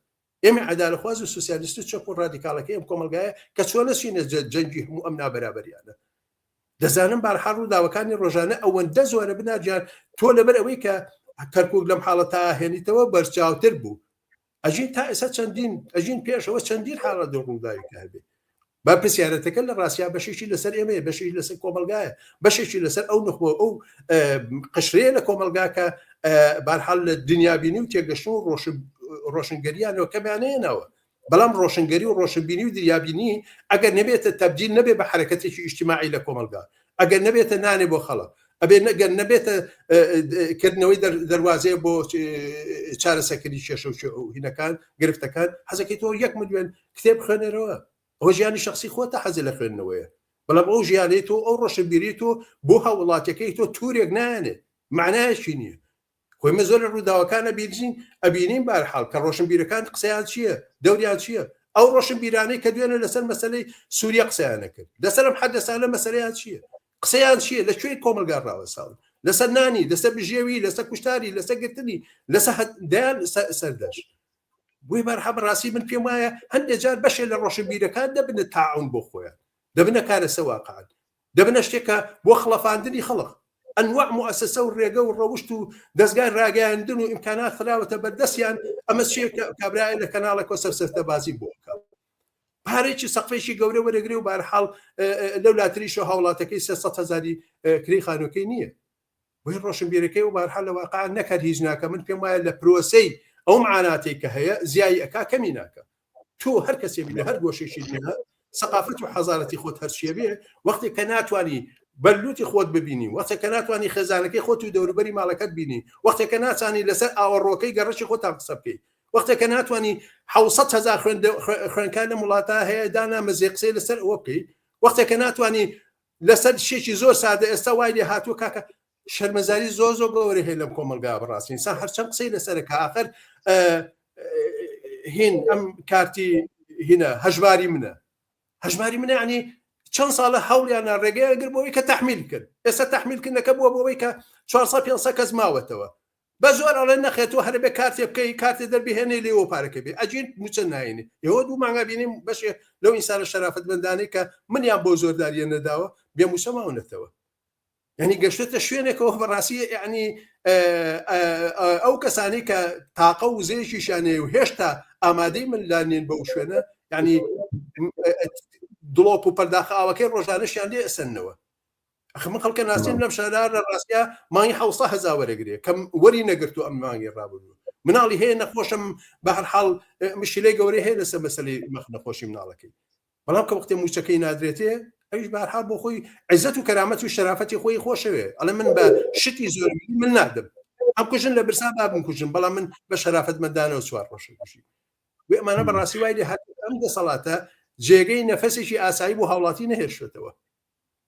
ئێمە عەدالەخواز و سوسیالیست و چەپ و ڕادیکاڵەکەی ئەم کۆمەڵگایە کە چۆن نەچینە جەنگی هەموو ئەم نابەرابەریانە دەزانم بارحاڵ ڕووداوەکانی ڕۆژانە ئەوەندە زۆرە بناجان تۆ لەبەر ئەوەی کە کەرکک لەم حاڵەتا هێنیتەوە بەرچاوتر بوو ئەژین تا ئێستا چەندین ئەژین پێشەوە چەندین حاڵەت و ڕووداوی کە هەبێ با پرسیارەتەکە لە ڕاستیا بەشێکی لەسەر ئێمەیە بەشێکی لەسەر کۆمەلگایە بەشێکی لەسەر ئەو نخبە ئەو قشرەیە لە کۆمەلگا کە بارحاڵ لە دنیابینی و تێگەشتن و ڕۆشنگەریانەوە کەمیانەیەنەوە بەڵام ڕۆشنگەری و ڕۆشنبینی و دنیابینی ئەگەر نەبێتە تەبدیل نەبێ بە حرەکەتێکی ئیجتیماعی لە کۆمەلگا ئەگەر نەبێتە نانێ بۆ خەڵک ئەبێ نەگەر نەبێتە کردنەوەی دەواازەیە بۆ چارەسەکردنی کێشە و هینەکان گرفتەکان حەزەکەی تۆ یەک ملیۆن کتێب خوێنەرەوە ئەوە ژیانی شخصی خۆتە حەزی لە خوێندنەوەیە بەڵام ئەو ژیانەی تۆ ئەو ڕۆشنبیری تۆ بۆ هاوڵاتیەکەی تۆ تورێک نایەنێ معنایەکی نییە خۆی مە زۆر لە ڕووداوەکانە بینین ئەبینین بارحاڵ کە ڕۆشنبیرەکان قسەیان چییە دەوریان چییە ئەو ڕۆشنبیرانەی کە دوێنێ لەسەر مەسلەی سووریا قسەیان نەکرد لەسەر ئەم حەدەسانە مەسلەیان چییە قسەیان چییە لە کوێی کۆمەلگا ڕاوەساون لەسەر نانی لەسەر بژێوی لەسەر کوشتاری لەسەر گرتنی لەسەر دەیان سەردەش بۆی بەرحە بەڕاستی من پێم وایە هەندێک جار بەشێ لە ڕۆشنبیرەکان دەبنە تاعون بۆ خۆیان دەبنە کارەسە واقعا دەبنە شتێکە بۆ خڵەفاندنی خەڵک. ئەنواع موئەسەسە و ڕێگە و ڕەوشت و دەزگای ڕاگەیاندن و ئیمکانات خراوەتە بەردەستیان ئەمە چیە کابرایە لە کەناڵێکەوە سەرسەفتەبازی بۆ ئەکا پارێکی سەقفێکی گەورە وەرەگرێ و بارحاڵ لەو لاتریشەوە هاوڵاتەکەی 300 هزاری کرێی خانووەکەی نییە بۆی ڕۆشنبیرەکەی و بارحال لە واقع نەکەر هیچ ناکە من پێم وایە لە پرۆسەی ئەو معاناتێک کە هەیە زیایی ئەکا کەمی ناکە تۆ هەر کەسێ بی لە هەر گۆشێکی دنیا سەقافەت و حەزارەتی خۆت هەرچیە بێ وەختێک کە ناتوانی بەلوتی خۆت ببینی وەختێک کە ناتوانی خێزانەکەی خۆت و دەوروبەری ماڵەکەت بینی وەختێک کە ناتوانی لەسەر ئاوەڕۆکەی گەڕەکی خۆتان قسە بکەی وەختێک کە ناتوانی 600 هزار خوێندکار لەم وڵاتە هەیە دانامەزێ قسەی لەسەر ئەوە بکەی وەختێک کە ناتوانی لەسەر شتێکی زۆر سادە ئێستا وای لێ هاتووە کاکە شەرمەزاری زۆر زۆر گەورە هەیە لەم کۆمەلگا بەڕاستی ئینسان هەرچەند قسەی لەسەرە کە ئاخر هین ئەم کارتی هینە هەژماری منە هەژماری منە ینی چەند ساڵە هەوڵیانە ڕێگەیان گر بۆ ئەوەی کە تحمیل کرد ئێستا تحمیلکردنەکە بووە بۆ ئەوەی کە 400 500 کەس ماوەتەوە بە زۆر ئەڵێن نەخێر تۆ هەرە بێ کارتێ بکەی کارتێ دەربهێنێ لێوە پارەکە بێ ئەجین موچە ناینێ ئێوە دوو مانگا بینیم بەشێ لەو ئینسانە شەرافەتمەندانەی کە منیان بۆ زۆرداریە نەداوە بێ موچە ماونەتەوە یعنی گەشتێتە شوێنێکەوە بەڕاستی یعنی ئەو کەسانی کە تاقە و وزەیەکیشیان هەیە و هێشتا ئامادەی من لانین بەو شوێنە یعنی دڵۆپ و پەرداخە ئاوەکەی ڕۆژانەشیان لێ ئەسەنەوە ئەخ من خەڵکە ناسیم لەم شارە لە ڕاستیا مانگی حوسە هەزار وەرەگرێ کەم وەری نەگرتو ئەم مانگی ڕابردوو مناڵی هەیە نەخۆشم بە هەر حاڵ مشکلەی گەورەی هەیە لەسەر مەسەلەی مەخ نەخۆشی مناڵەکەی بەڵام کە وەختێ موچەکەی نادرێتێ ئەویش بارحاڵ بۆ خۆی عزت و کەرامەت و شەرافەتی خۆی خۆشەوێ ئەڵێ من بە شتی زۆر من نادەم ئەم کوژن لە برسا بابم کوژن بەڵام من بە شەرافەتمەندانەوە چوار ڕۆژە کوژی وێ ئەمانە بەڕاستی وای لێ هات ئەم دەسەڵاتە جێگەی نەفەسێکی ئاسایی بۆ هاوڵاتی نەهێشتەوە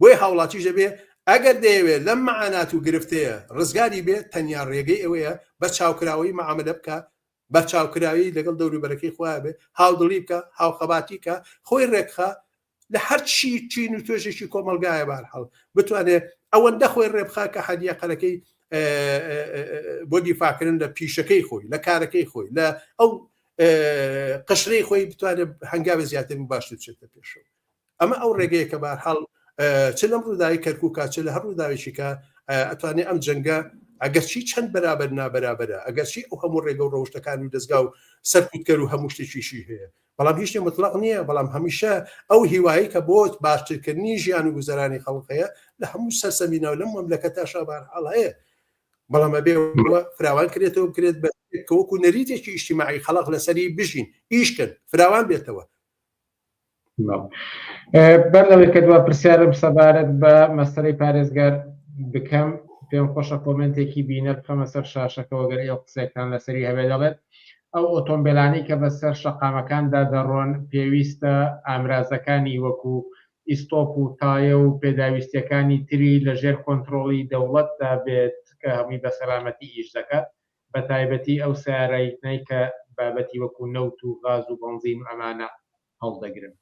بۆیە هاوڵاتیش دەبێ ئەگەر دەیەوێت لەم مەعانات و گرفتەیە ڕزگاری بێت تەنیا ڕێگەی ئەوەیە بە چاوکراوەیی مەعامەلە بکا، بە چاوکراوی لەگەڵ دەوروبەرەکەی خۆیا بێ، هاودڵی بکا، هاوخەباتی کا، خۆی ڕێکخا، لە هەر چی چین و توێژێکی کۆمەڵگایە بەهەرحاڵ بتوانێ ئەوەندە خۆی ڕێبخا کە حەدیە قەرەکەی بۆ دیفاعکردن لە پیشەکەی خۆی، لە کارەکەی خۆی، لە ئەو قشرەی خۆی بتوانێت هەنگاوی زیاتر و باشتر بچێتە پێشەوە. ئەمە ئەو ڕێگەیە کە بارحاڵ چ لەم ڕووداوی کەرکووکە چ لە هەر ڕووداوێکی کە ئەتوانێ ئەم جەنگە ئەگەرچی چەند بەرابەر نابەرابەرە ئەگەرچی ئەو هەموو ڕێگە و ڕەوشتەکان و دەزگا و سەرکوتکەر و هەموو شتێکیشی هەیە بەڵام هیچ شتێ مطلق نییە بەڵام هەمیشە ئەو هیوایی کە بۆ باشترکردنی ژیان و گوزەرانی خەڵک هەیە لە هەموو سەرسەمینە و لەم مەملەکەتاشا بارحاڵ هەیە بەڵام ئەبێ فراوان کرێتەوە بکرێت بە کە وەکو نەریتێکی ئیجتیماعی خەڵک لەسەری بژین ئیشکن فراوان بێتەوە بەر لەوەی کە دوا پرسیارم سەبارەت بە مەسەرەی پارێزگار بکەم پێم خۆشە کۆمنتێکی بینەر بخەمە سەر شاشەکەەوە گەر ئێوە قسەکان لەسەری هەبێ دەڵێت ئەو ئۆتۆمبیلانی کە بەسەر شەقامەکاندا دەڕۆن پێویستە ئامرازەکانی وەکو ئیستۆپ و تایە و پێداویستیەکانی تری لەژێر کۆنترۆڵی دەوڵەتدا بێت کە هەمووی بە سەلامەتی ئیش دەکات بەتایبەتی ئەو سەیارانەی کە بابەتی وەکو نەوت و غاز و بەنزین و ئەمانە هەڵدەگرن.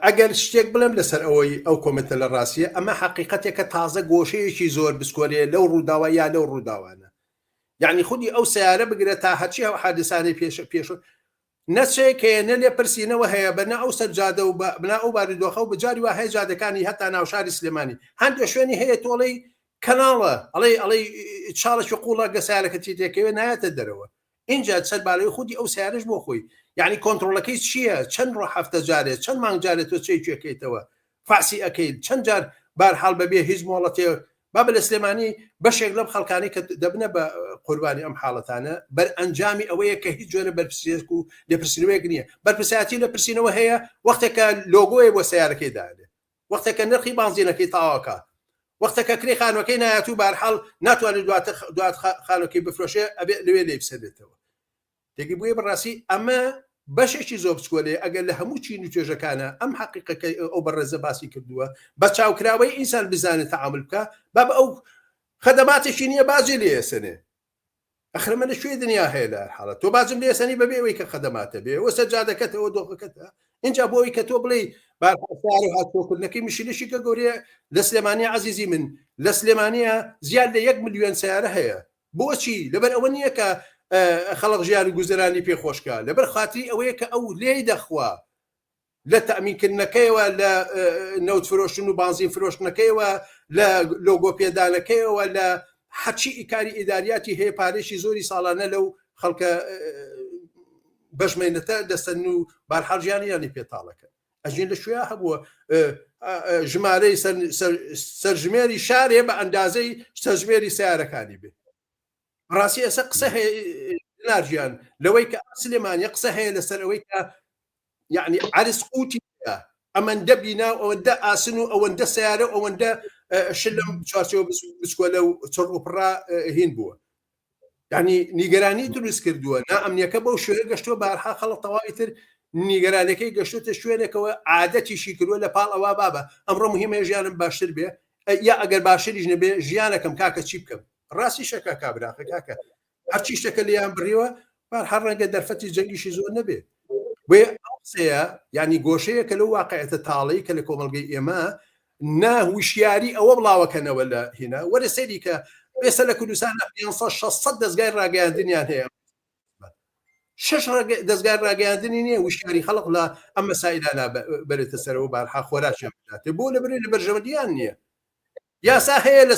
ئەگەر شتێک بڵێم لەسەر ئەوەی ئەو کۆمێنتە لە ڕاستیە ئەمە حەقیقەتێکە تازە گۆشەیەکی زۆر بسکۆلەیە لەو ڕووداوە یا لەو ڕووداوانە یعنی خودی ئەو سیارە بگرە تا هەرچی ئەو حادثانەی پێش پێش نە چێک هەیە نە لێپرسینەوە هەیە بە نە ئەو سەر جادە و بە نا ئەو بارودۆخە و بە جاری وا هەیە جادەکانی هەتا ناوشاری سلێمانی هەندێک شوێنی هەیە تۆڵەی کەناڵە ئەڵێ ئەڵێ چاڵێکی قوڵە گە سیارەکە تی تێکەوێ نایەتە دەرەوە اینجا سەر بالەوەی خودی ئەو سیارش بۆ خۆی یعنی کۆنتترۆلەکەی چییە چەند ڕۆ هەفتە جارێ چەند مانگ جارێت تۆ چێکێکەیتەوە فاسی ئەەکەیت چەند جار بارحاڵ بەبێ هیچ مۆڵەتێ بابە لە سلێمانی بەشێک لەم خەڵکانی کە دەبنە بە قوربانی ئەم حاڵەتانە بەر ئەنجامی ئەوەیە کە هیچ جۆرە بەرپرسیەک و لێپرسینەوەیەک نییە بەرپرسایەتی لێپرسینەوە هەیە وەختێکە لۆگۆیە بۆ سیارەکەی دانێ وەختێکە نرخی بانزینەکەی تاواکە وەختێکە کرێ خانوەکەی نایەت و بارحاڵ ناتوانێت دواتر دوات خانوەکەی بفرۆشێ ئەبێ لەوێ لێ بسەرێتەوە تێگەی بۆیە بەڕاستی ئەمە بەشێکی زۆر بچکۆلەیە ئەگەر لە هەموو چین و توێژەکانە ئەم حەقیقەکەی ئەو بەڕێزە باسی کردووە بە چاوکراوەی ئینسان بزانێت تەعامل بکە با بە ئەو خەدەماتێکی نییە باجێ لێ ئەسەنێ ئەخرمە لە کوێ دنیا هەیە لە هەر حاڵەت تۆ باجم لێ ئەسەنی بەبێ ئەوەی کە خەدەماتە بێ ئەوە سەجادەکەتەوە دۆخەکەتە اینجا بۆ ئەوەی کە تۆ بڵێی بارهەڵسار و هاتوچۆکردنەکەی مشیلەشی کە گەورەیە لە سلێمانیە عەزیزی من لە سلێمانیە زیاد لە یەک ملیۆن سیارە هەیە بۆچی؟ لەبەر ئەوە نییە کە خەڵک ژیان و گوزەرانی پێ خۆشکا، لەبەر خاتری ئەوەیە کە ئەو لێی دەخوا لە تەئمینکردنەکەیەوە لە نەوت فرۆشتن و بانزین فرۆشتنەکەیەوە. لە لۆگۆ پێدانەکەیەوە لە هەرچی ئیکاری ئیداریاتی هەیە پارێکی زۆری ساڵانە لەو خەڵکە بەژمێنەتە دەسەن و بارحاڵ ژیانیانی پێتاڵەکە ئەژین لە شوێ هەبووە ژمارەی سەرژمێری شارێ بە ئەندازەی سەرژمێری سیارەکانی بێ ڕاستی ئێستا قسە هەیە نارجیان لەوەی کە سلێمانە قسە هەیە لەسەر ئەوەی کە یعنی عرس قوتی ئەمەندە بینا و ئەوەندە ئاسن و ئەوەندە سیارە و ئەوەندە شلم چوارچەوە بچکۆلە و چڕ و پڕا هین بووە یعنی نیگەرانی دروست کردووە نا ئەمنیەکە بەو شوێنە گەشتووە بارها خەڵک تەواوی تر نیگەرانەکەی گەشتوتە شوێنێکەوە عادەتیشی کردووە لە پاڵ ئەوە بابە ئەمڕۆ مهمە ژیانم باشتر بێ یا ئەگەر باشتریش نەبێ ژیانەکەم کاکە چی بکەم ڕاستی شەکە کابراخە کاکە هەرچی شتەکە لێیان بڕیوە بار هەر ڕەنگە دەرفەتی جەنگیشی زۆر نەبێ بۆیە ئەو قسەیە یعنی گۆشەیە کە لەو واقعەتە تاڵەی کە لە کۆمەڵگەی ئێمە نا هوشیاری ئەوە بڵاوەکەنەوە لە هینا وەرە سەیری کە ئێستا لە کوردستان 500 600 دەستگای ڕاگەیاندنیان هەیە شش دەستگای ڕاگەیاندنی نییە وشیاری خەڵق لە ئەم مەسایلانە بەرێتە سەرەوە بارحا خۆراکیان بداتێ بۆ لە بەرێ لە بەرژەوەندیان نییە یاسا هەیە لە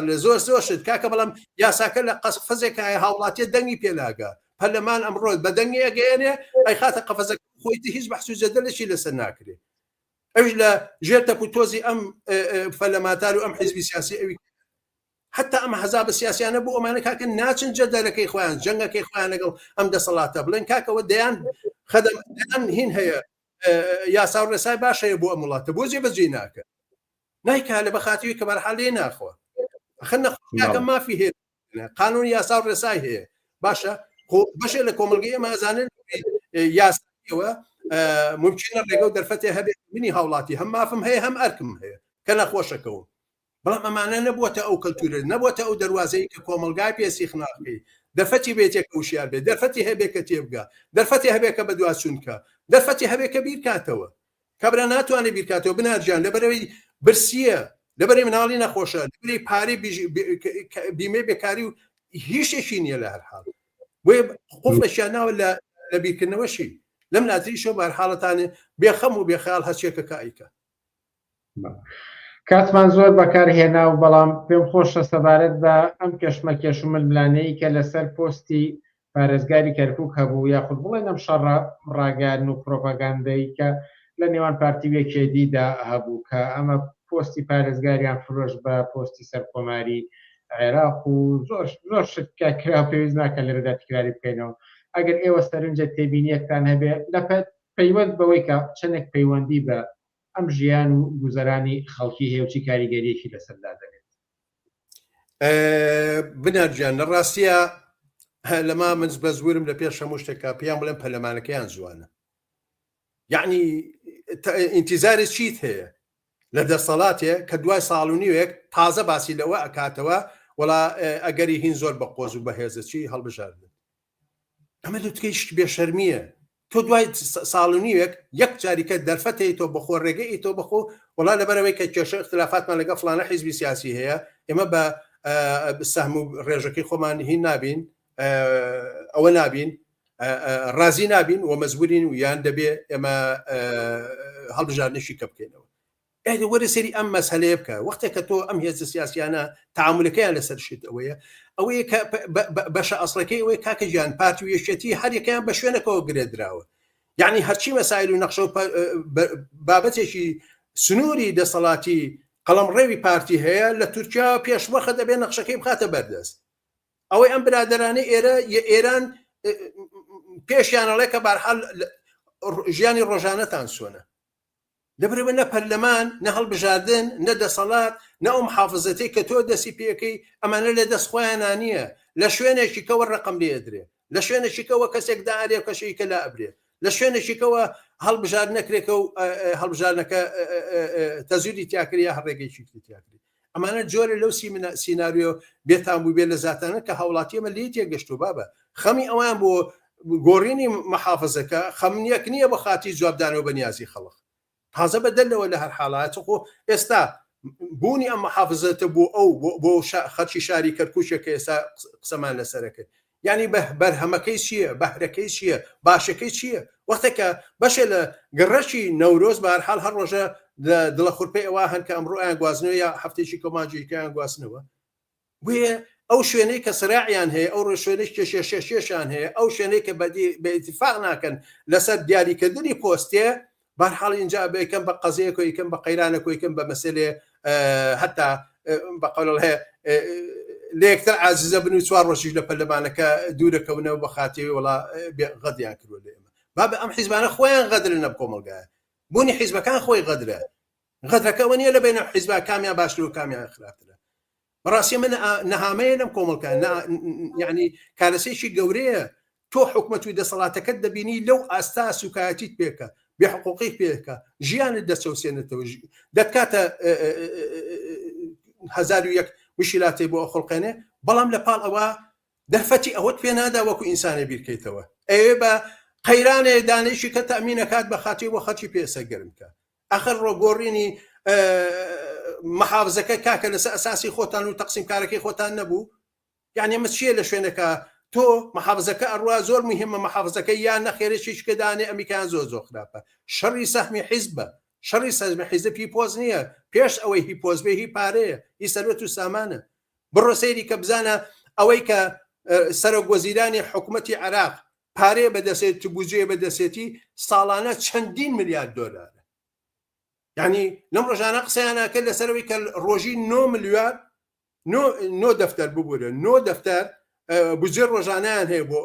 لە زۆر زۆر شت کاکە بەڵام یاساکە لە قەفەزێک هەیە هاوڵاتیە دەنگی پێناگا پەرلەمان ئەمڕۆ بە دەنگی ئەگەیەنێ ئەیخاتە قەفەزەکە خۆی هیچ بەحس و جەدەلێکی لەسەر ناکرێ ئەوش لە ژێر تەپ و تۆزی ئەم پەرلەمانتار و ئەم حیزبی سیاسی ئەوی حتا ئەم حەزابە سیاسیانە بۆ ئەمانە کاکە ناچن جەدەلەکەی خۆیان جەنگەکەی خۆیان لەگەڵ ئەم دەسەڵاتە بڵێن کاکەوە دەیان خەدەم دەیان هین هەیە یاسا و ڕێسای باش هەیە بۆ ئەم وڵاتە بۆ جێبەجێ ناکە نایکا لە بەخاتری کە بەرحال لێ ناخوا ئەخە نەخۆشەکە مافی هەیە قانون یاسا و ڕێسای هەیە باشە خۆ بەشێ لە کۆمەڵگەی ئێمە ئەزانن یاساییەوە ممکنە ڕێگە و دەرفەتێ هەبێت منی هاوڵاتی هەم مافم هەیە هەم ئەرکم هەیە کە نەخۆشەکەوم بەڵام ئەمانە نەبووەتە ئەو کەلتورە نەبووەتە ئەو دەروازەی کە کۆمەڵگای پێ سیخناخی دەرفەتی بێتێک کە وشیار بێت دەرفەتی هەبێ کە تێبگا دەرفەتی هەبێ کە بەدواچوون کە دەرفەتی هەبێ کە بیرکاتەوە کابرا ناتوانێت بیرکاتەوە بنارجان لەبەرەوەی برسیە لەبەری مناڵی نەخۆشە لەبەری پارەی بیمەی بێکاری و هیچ شتێکی نییە لە هەر حاڵ بۆیە قفڵێکیان ناوە لە لە بیرکردنەوەشی لەم لاتریشەوە بە هەر حاڵەتانێ بێخەم و بێخەیاڵ هەرچیەکە کە ئەیکا. کاتمان زۆر بەکار هێنا و بەڵام پێم خۆشە سەبارەت بە ئەم کێشمەکێش و ململانێی کە لەسەر پۆستی پارێزگاری کەرکوک هەبوو یاخود بڵێن ئەم شەڕە ڕاگەیاندن و پرۆپاگاندەی کە لە نێوان پارتی و یەکێتیدا هەبوو کە ئەمە پۆستی پارێزگاریان فرۆشت بە پۆستی سەرکۆماری عێراق و زۆر زۆر شت کە کرا پێویست ناکە لێرەدا تکراری بکەینەوە ئەگەر ئێوە سەرنجە تێبینیەکتان هەبێ لە پەیوەند بەوەی کە چەندێک پەیوەندی بە ئەم ژیان و گوزەرانی خەڵکی هەیە و چی کاریگەریەکی لەسەر دادەنێت. بنار گیان لە ڕاستیە لەما من بەزورم لە پێش هەموو شتێکا پێیان بڵێم پەرلەمانەکەیان جوانە یعنی ئینتیزاری چیت هەیە لە دەسەڵاتێ کە دوای ساڵ و نیوێک تازە باسی لەوە ئەکاتەوە وڵا ئەگەری هین زۆر بە قۆز و بەهێزە چی هەڵبژاردن ئەمە لوتکەی بێشەرمیە تۆ دوای ساڵ و نیوێک یەک جاریکە دەرفەتەی تۆ بەخۆ ڕێگەی تۆ بەخۆ وڵا لەبەرەوەی کە کێشە اختلافاتمان لەگە فلانە حیزبی سیاسی هەیە ئێمە بە سەهم و ڕێژەکەی خۆمان هین نابین ئەوە نابین ڕازی نابین و مەزبورین و یان دەبێ ئێمە هەڵبژاردنێکی کە بکەینەوە ئەی وەرە سەیری ئەم مەسەلەیە بکە وەختێک کە تۆ ئەم هێزە سیاسیانە تعاملەکەیان لەسەر شت ئەوەیە ئەوەیە کە بەشە ئەسڵەکەی ئەوەیە کاکە گیان پارتی و یەکێتی هەریەکەیان بە شوێنەکەەوە گرێدراوە یعنی هەرچی مەسایل و نەخشە و بابەتێکی سنووری دەسەڵاتی قەڵەم ڕێوی پارتی هەیە لە تورکیا پێشوەخە دەبێت نەخشەکەی بخاتە بەردەست ئەوەی ئەم برادەرانەی ئێرە ئێران پێشیانەڵێ کە بارحال ژیانی ڕۆژانەتان چۆنە لەبەرئەوە نە پەرلەمان، نە هەڵبژاردن، نە دەسەڵات، نە ئەو محافزەتەی کە تۆ دەستی پێکەی، ئەمانە لە دەست خۆیانا نییە، لە شوێنێکی کەوە ڕەقەم لێ ئەدرێ، لە شوێنێکی کەوە کەسێک دائەرێ و کەسێکی کە لائەبرێ، لە شوێنێکی کەوە هەڵبژاردن ئەکرێ کە و هەڵبژاردنەکە تەزویری تیا کرێ یا هەر ڕێگەیەکی تری تیا کرێ. ئەمانە جۆرێ لەو سیناریۆ بێتام و بێ لەزاتانە کە هاوڵاتی ئێمە لێی تێگەشتووە بابە خەمی ئەوان بۆ گۆڕینی محافزەکە خەمنیەک نییە بە خاتی جوابدانەوە بە نیازی خەڵک تازە بەدەر لەوە لە هەر حاڵات خۆ ئێستا بوونی ئەم محافزەتە بۆ ئەو بۆ خەڵکی شاری کەرکووکێک کە ئێستا قسەمان لەسەرە کرد یعنی بەرهەمەکەی چییە بەهرەکەی چییە باشەکەی چییە وەختێکە بەشێ لە گەڕەکی نەورۆز بە هەر حاڵ هەر ڕۆژە دڵە خورپەی ئەوە هەن کە ئەمڕۆ ئەیان گوازنەوە یا هەفتێکی کۆمانجیکەیان گواستنەوە. بۆیە ئەو شوێنەی کە سراعیان هەیە، ئەو شوێنەی کە کێشەشێشیان هەیە، ئەو شوێنەی کە بە ئیتیفاق ناکەن لەسەر دیاریکردنی پۆستێ، بەرحاڵ ئینجا بەیکەم بە قەزیەک و یکەم بە قەیرانێک و یکەم بە مەسەلێ هەتا بە قەولڵ هەیە لە یەکتر عازیزە بن و چوار ڕۆژیش لە پەرلەمانەکە دوورەکەونەوە بە خاتری وڵا غەدیان کردوە لە ئێمە. بابە ئەم حیزبانە خۆیان غەدرن لەم کۆمەڵگایە. بوونی حیزبەکان خۆی غەدرە. غەدرەکە ئەوە نییە لە بین حیزبا کامیان باشتر و کامیان خراپترە. بەڕاستی من نەهامەیە لەم کۆمەڵکە یعنی کارەسێکی گەورەیە تۆ حکومەت و دەسەڵاتەکەت دەبینی لەو ئاستا سوکایەتیت پێکە بێ حقوقی پێکە ژیانت دەچەوسێنێتەوە دەتکاتە 1001 مشیلاتێ بۆ ئەخڵقێنێ بەڵام لە پاڵ ئەوە دەرفەتی ئەوەت پێ نادا وەکو ئینسانێ بیرکەیتەوە ئەوێ بە قەیرانێ دانێکی کە تەمینەکات بە خاتی بۆ خەڵکی پێ سەرگەرم کە ئەخر ڕۆ گۆڕینی محافزەکە کاکە لەسەر ئەساسی خۆتان و تەقسیم کارەکەی خۆتان نەبوو یعنی ئەمە چییە لە شوێنەکە تۆ محافزەکە ئەڕوا زۆر مهمە محافزەکە یان نەخێرێکی کەدانێ ئەمیکان زۆر زۆر خراپە شەڕی سەهمی حیزبە شەڕی سەزمی حیزب هی پۆز نییە پێش ئەوەی هی پۆز بێ هی پارەیە هی سەروەت و سامانە بڕۆ سەیری کە بزانە ئەوەی کە سەرۆک وەزیرانی حکوومەتی عێراق پارەیە بەدەسێت بودجەیە بەدەسێتی ساڵانە چەندین ملیار دۆلارە یعنی لەم ڕۆژانە قسەیانە کرد لەسەرەوەی کە ڕۆژی 9 ملیار نۆ دەفتەر ببورە نۆ دەفتەر بودجە ڕۆژانیان هەیە بۆ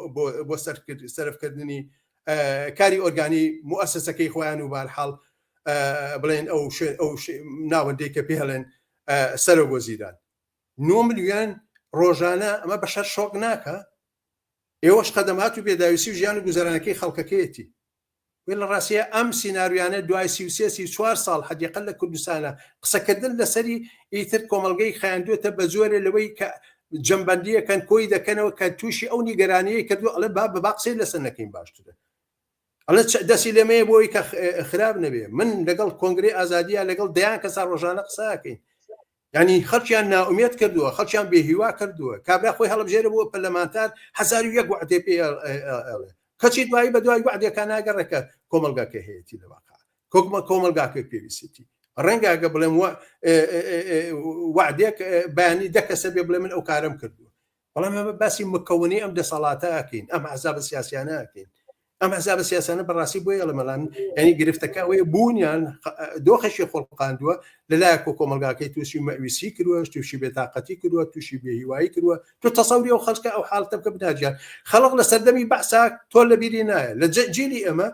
بۆ سەرفکردنی کاری ئۆرگانی موسسەکەی خۆیان و بارحاڵ بڵێن ئەو شوێن ئەو ناوەندەی کە پێڵێن سەرۆک وەزیران نۆ ملیۆن ڕۆژانە ئەمە بەشەر شۆک ناکە ئێوەش خەدەمات و پێداویستی و ژیان و گوزەرانەکەی خەڵکەکەیەتی. وێ لە ڕاستیا ئەم سیناریۆیانە دوای 33 34 ساڵ حەدیقە لە کوردستانە قسەکردن لەسەری ئیتر کۆمەڵگەی خەیاندوێتە بە جۆرێ لەوەی کە جەمبەندیەکەن کۆی دەکەنەوە کە تووشی ئەو نیگەرانیەی کردو ئەڵێ با بە با قسەی لەسەر نەکەین باشترە. ئەڵێ دەستی لێمەیە بۆی کە خراپ نەبێ من لەگەڵ کۆنگرەی ئازادیە لەگەڵ دەیان کەسا ڕۆژانە قسەکەین یانی خەڵکیان نائومێد کردووە خەڵکیان بێهیوا کردووە کابرا خۆی هەڵبژێرە بۆ پەرلەمانتار 1001 وعدێ پێ ئەڵێ کەچی دوایی بە دوای وعدێکا ناگەڕێکە کۆمەڵگاکە هەیەتی لە واقع کۆکمە کۆمەڵگاکە پێویستێتی ڕەنگە ئەگە بڵێم وعدێک بەیانی دە کەسە بێ بڵێ من ئەو کارم کردووە بەڵام ئەمە باسی مکەونی ئەم دەسەڵاتە ئەکەین ئەم حزابە سیاسیانە ئەکەین ئەم حزابە سیاسانە بەڕاستی بۆیە لە مەلان ینی گرفتەکە ئەوەیە بوونیان دۆخێکی خۆڵقاندووە لەلایەک و کۆمەلگاکەی تووشی مەویسی کردووە تووشی بێتاقەتی کردووە تووشی بێهیوایی کردووە تۆ تەسەوری ئەو خەڵکە ئەو حاڵەتە بکە بناجیان خەڵق لە سەردەمی بەعسا تۆ لە بیری نایە لە جیلی ئەمە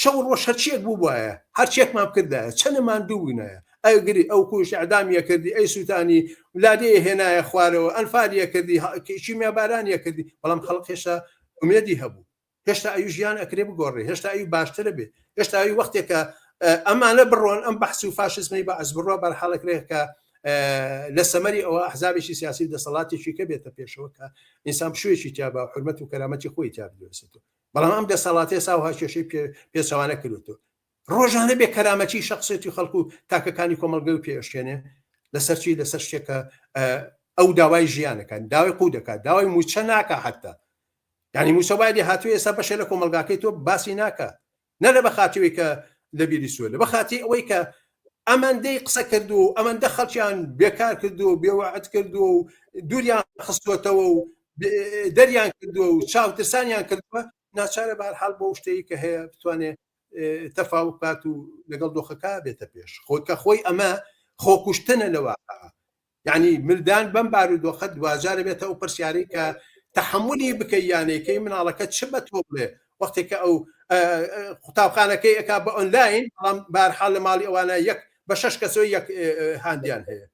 شەو ڕۆژ هەرچیەک بووبایە هەرچیەکمان بکردایە چەنە ماندوو بووینایە ئەگری ئەو کوش ئەعدامیە کردی ئەی سووتانی لادێ هێنایە خوارەوە ئەنفالیە کردی کیمیابارانیە کردی بەڵام خەڵک هێشتا ئومێدی هەبوو هێشتا ئەوی ژیان ئەکرێ بگۆڕێ هێشتا ئەوی باشترە بێ هێشتا ئەوی وەختێکە ئەمانە بڕۆن ئەم بەحس و فاشزمەی بەعس بڕۆ بەرحاڵەکرێت کە لە سەمەری ئەوە ئەحزابێکی سیاسی و دەسەڵاتێکی کە بێتە پێشەوە کە ئینسان پشوویەکی تیا بە حرمەت و کەرامەتی خۆی تیا بدۆزێتەوە بەڵام ئەم دەسەڵاتێ ساوها کێشەی پێچەوانە کردوێتەوە ڕۆژانە بێ کەرامەتی شخصێتی خەڵک و تاکەکانی کۆمەڵگە و پێشێنێ لەسەر چی لەسەر شتێکە ئەو داوای ژیانەکان داوای قو دەکات داوای موچە ناکە حتا یعنی موچە وای لێ هاتووە ئێستا بەشێ لە کۆمەلگاکەی تۆ باسی ناکە نە لە بەخاتەوەی کە لە بیری سوێ لە بەخاتی ئەوەی کە ئەمەندەی قسە کردو و ئەمەندە خەڵکیان بێکار کردو و بێوەعد کردو و دووریان خستوەتەوە و دەریان کردووە و چاوترسانیان کردووە ناچارە بەهەرحاڵ بۆ شتەی کە هەیە بتوانێت تەفاوت بکات و لەگەڵ دۆخەکە بێتە پێش خۆی کە خۆی ئەمە خۆکوشتنە لە واقع یعنی ملدان بەم بارودۆخە دواجارە بێتە ئەو پرسیارەی کە تەحملی بکەی یانەکەی مناڵەکە چ بە تۆ بڵێ وەختێک کە ئەو قوتابخانەکەی ئەک بە ئۆنلاین بەڵام بارحاڵ لە ماڵی ئەوانە یەک بە شەش کەسەوە یەک هاندیان هەیە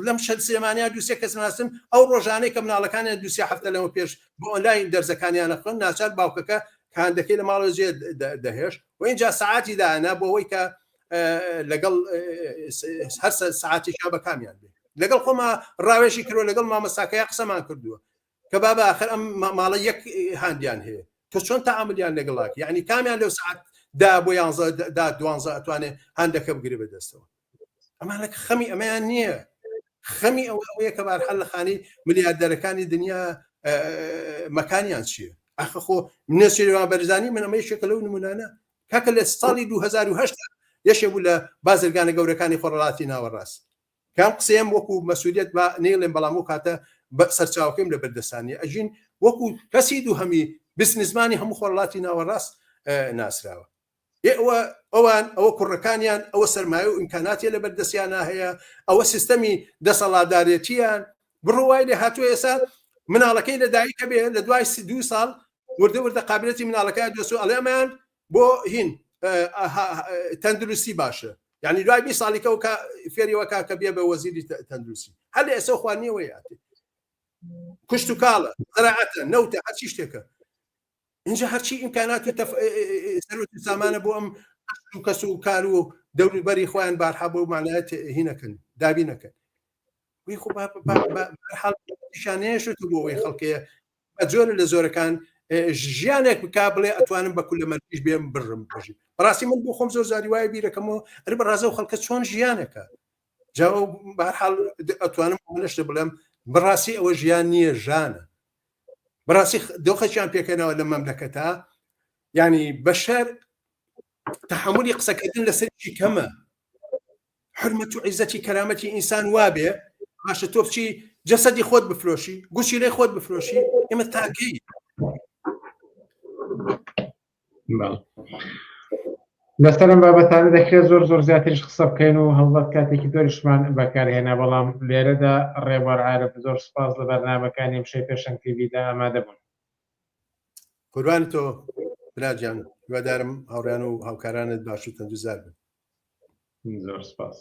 لەم شەل سلێمانیا دووسێ کەس ناسم ئەو ڕۆژانەی کە مناڵەکانیان دووسێ هەفتە لەمە پێش بۆ ئۆنلاین دەرزەکانیانە خوێن ناچار باوکەکە کاندەکەی لە ماڵەوە جێ دەهێشت و اینجا سەعاتی دانا بۆ ئەوەی کە لەگەڵ هەر سەعاتێکیا بە کامیان بێ لەگەڵ خۆما ڕاوێژی کردوە لەگەڵ مامەساکەی قسەمان کردووە کە بابا آخر ئەم ماڵە یەک هاندیان هەیە تۆ چۆن تەعاملیان لەگەڵاک یعنی کامیان لەو سعات دا بۆ یانزە دا دوانزە ئەتوانێ هەندەکە بگرێ بەدەستەوە ئەمانە خەمی ئەمەیان نییە خەمی ئەوە ئەوەیە کە بارحال لە خانی ملیاردەرەکانی دنیا مەکانیان چییە ئەخە خۆ نێچیروان بەرزانی من ئەمە یەکێکە لەو نمونانە کاکە لە ساڵی 2008 یەکێک بوو لە بازرگانە گەورەکانی خۆڕەڵاتی ناوەڕاست. کام قسەیەم وەکو مەسولیەت با نەیڵێم بەڵام ئەو کاتە بە سەرچاوەکەیم لە بەردەستانیە ئەژین وەکو کەسی دووهەمی بزنسمانی هەموو خۆرهەڵاتی ناوەڕاست ناسراوە. ئێ ئەوە ئەوان ئەوە کوڕەکانیان ئەوە سەرمایە و ئیمکاناتیە لە بەردەستیانا هەیە ئەوە سیستەمی دەسەڵاتدارێتیان بڕۆ وای لێ هاتووە ئێستا مناڵەکەی لە دایکە بێ لە دوای دو ساڵ وردە وردە قابلەتی مناڵەکە دۆسو ئەڵێ ئەمەیان بۆ هین تەندروستی باشە یعنی دوای 20 ساڵیکە و فێریەوە کاکە بێ بە وەزیری تەندروستی هەر لە ئێستا خواردنیەوە یاتی کوشت و کاڵە زراعەتە نەوتە هەرچی شتێکە اینجا هەرچی ئیمکانات و سەروەت و سامانە بۆ ئەم و کەس و کار و دەوروبەری خۆیان بارحا بۆ مانایەت هینەکەن دابی نەکەن وی خۆ حاڵ شانەیەشێت بۆ ئەوەی خەڵکەیە بە جۆرە لە زۆرەکان ژیانێک بک بڵێ ئەتوانم بە کولە مەرجیش بێم بڕم بژی بەڕاستی من بۆ خۆم زۆر زاری وایە بیرەکەمەوە ئەرێ بە ڕازە و خەڵکە چۆن ژیانەکە جا بەهەرحاڵ ئەتوانم منشتە بڵێم بەڕاستی ئەوە ژیان نییە ژانە بەڕاستی دۆخێکیان پێکەنەوە لە مەملەکەتە ینی بەشەر تحملی قسەکردن لەسەرکی کەمە حرمەت و عیزەتی کەرامەتی ئینسان وابێ باشە تۆ بچی جەسەدی خۆت بفرۆشی گوشیلەی خۆت بفرۆشی ئێمە تاکەی لەسەر ئەم بابەتانە دەکرێت زۆر زۆر زیاتریش قسە بکەین و هەڵبەت کاتێکی زۆریشمان بەکارهێنا بەڵام لێرەدا ڕێبوار عارف زۆر سپاس لە بەرنامەکانی ئەمشەی پێشەنگ تیڤیدا ئامادە بوون. قوربانی تۆ براجان هیوادارم هاوڕیان و هاوکارانت باش و تەندروستدار بن. زۆر سپاس.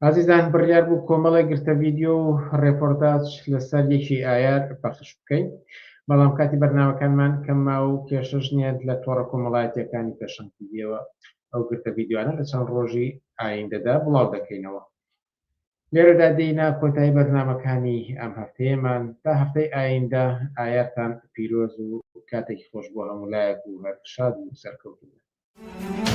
ئازیزان بڕیار بوو کۆمەڵێک گرتە ڤیدیۆ و ڕێپۆرتاج لەسەر یەکی ئایار پەخش بکەین بەڵام کاتی بەرنامەکانمان کەم ماوە و کێشەش نییە لە تۆڕە کۆمەڵایەتیەکانی پێشەنگ تیڤیەوە ئەو گرتە ڤیدیۆانە لە چەند ڕۆژی ئایندەدا بڵاو دەکەینەوە لێرەدا دێینە کۆتایی بەرنامەکانی ئەم هەفتەیەمان تا هەفتەی ئایندە ئایارتان پیرۆز و کاتێکی خۆش بۆ هەموو لایەک و هەر شاد و سەرکەوتوو بن.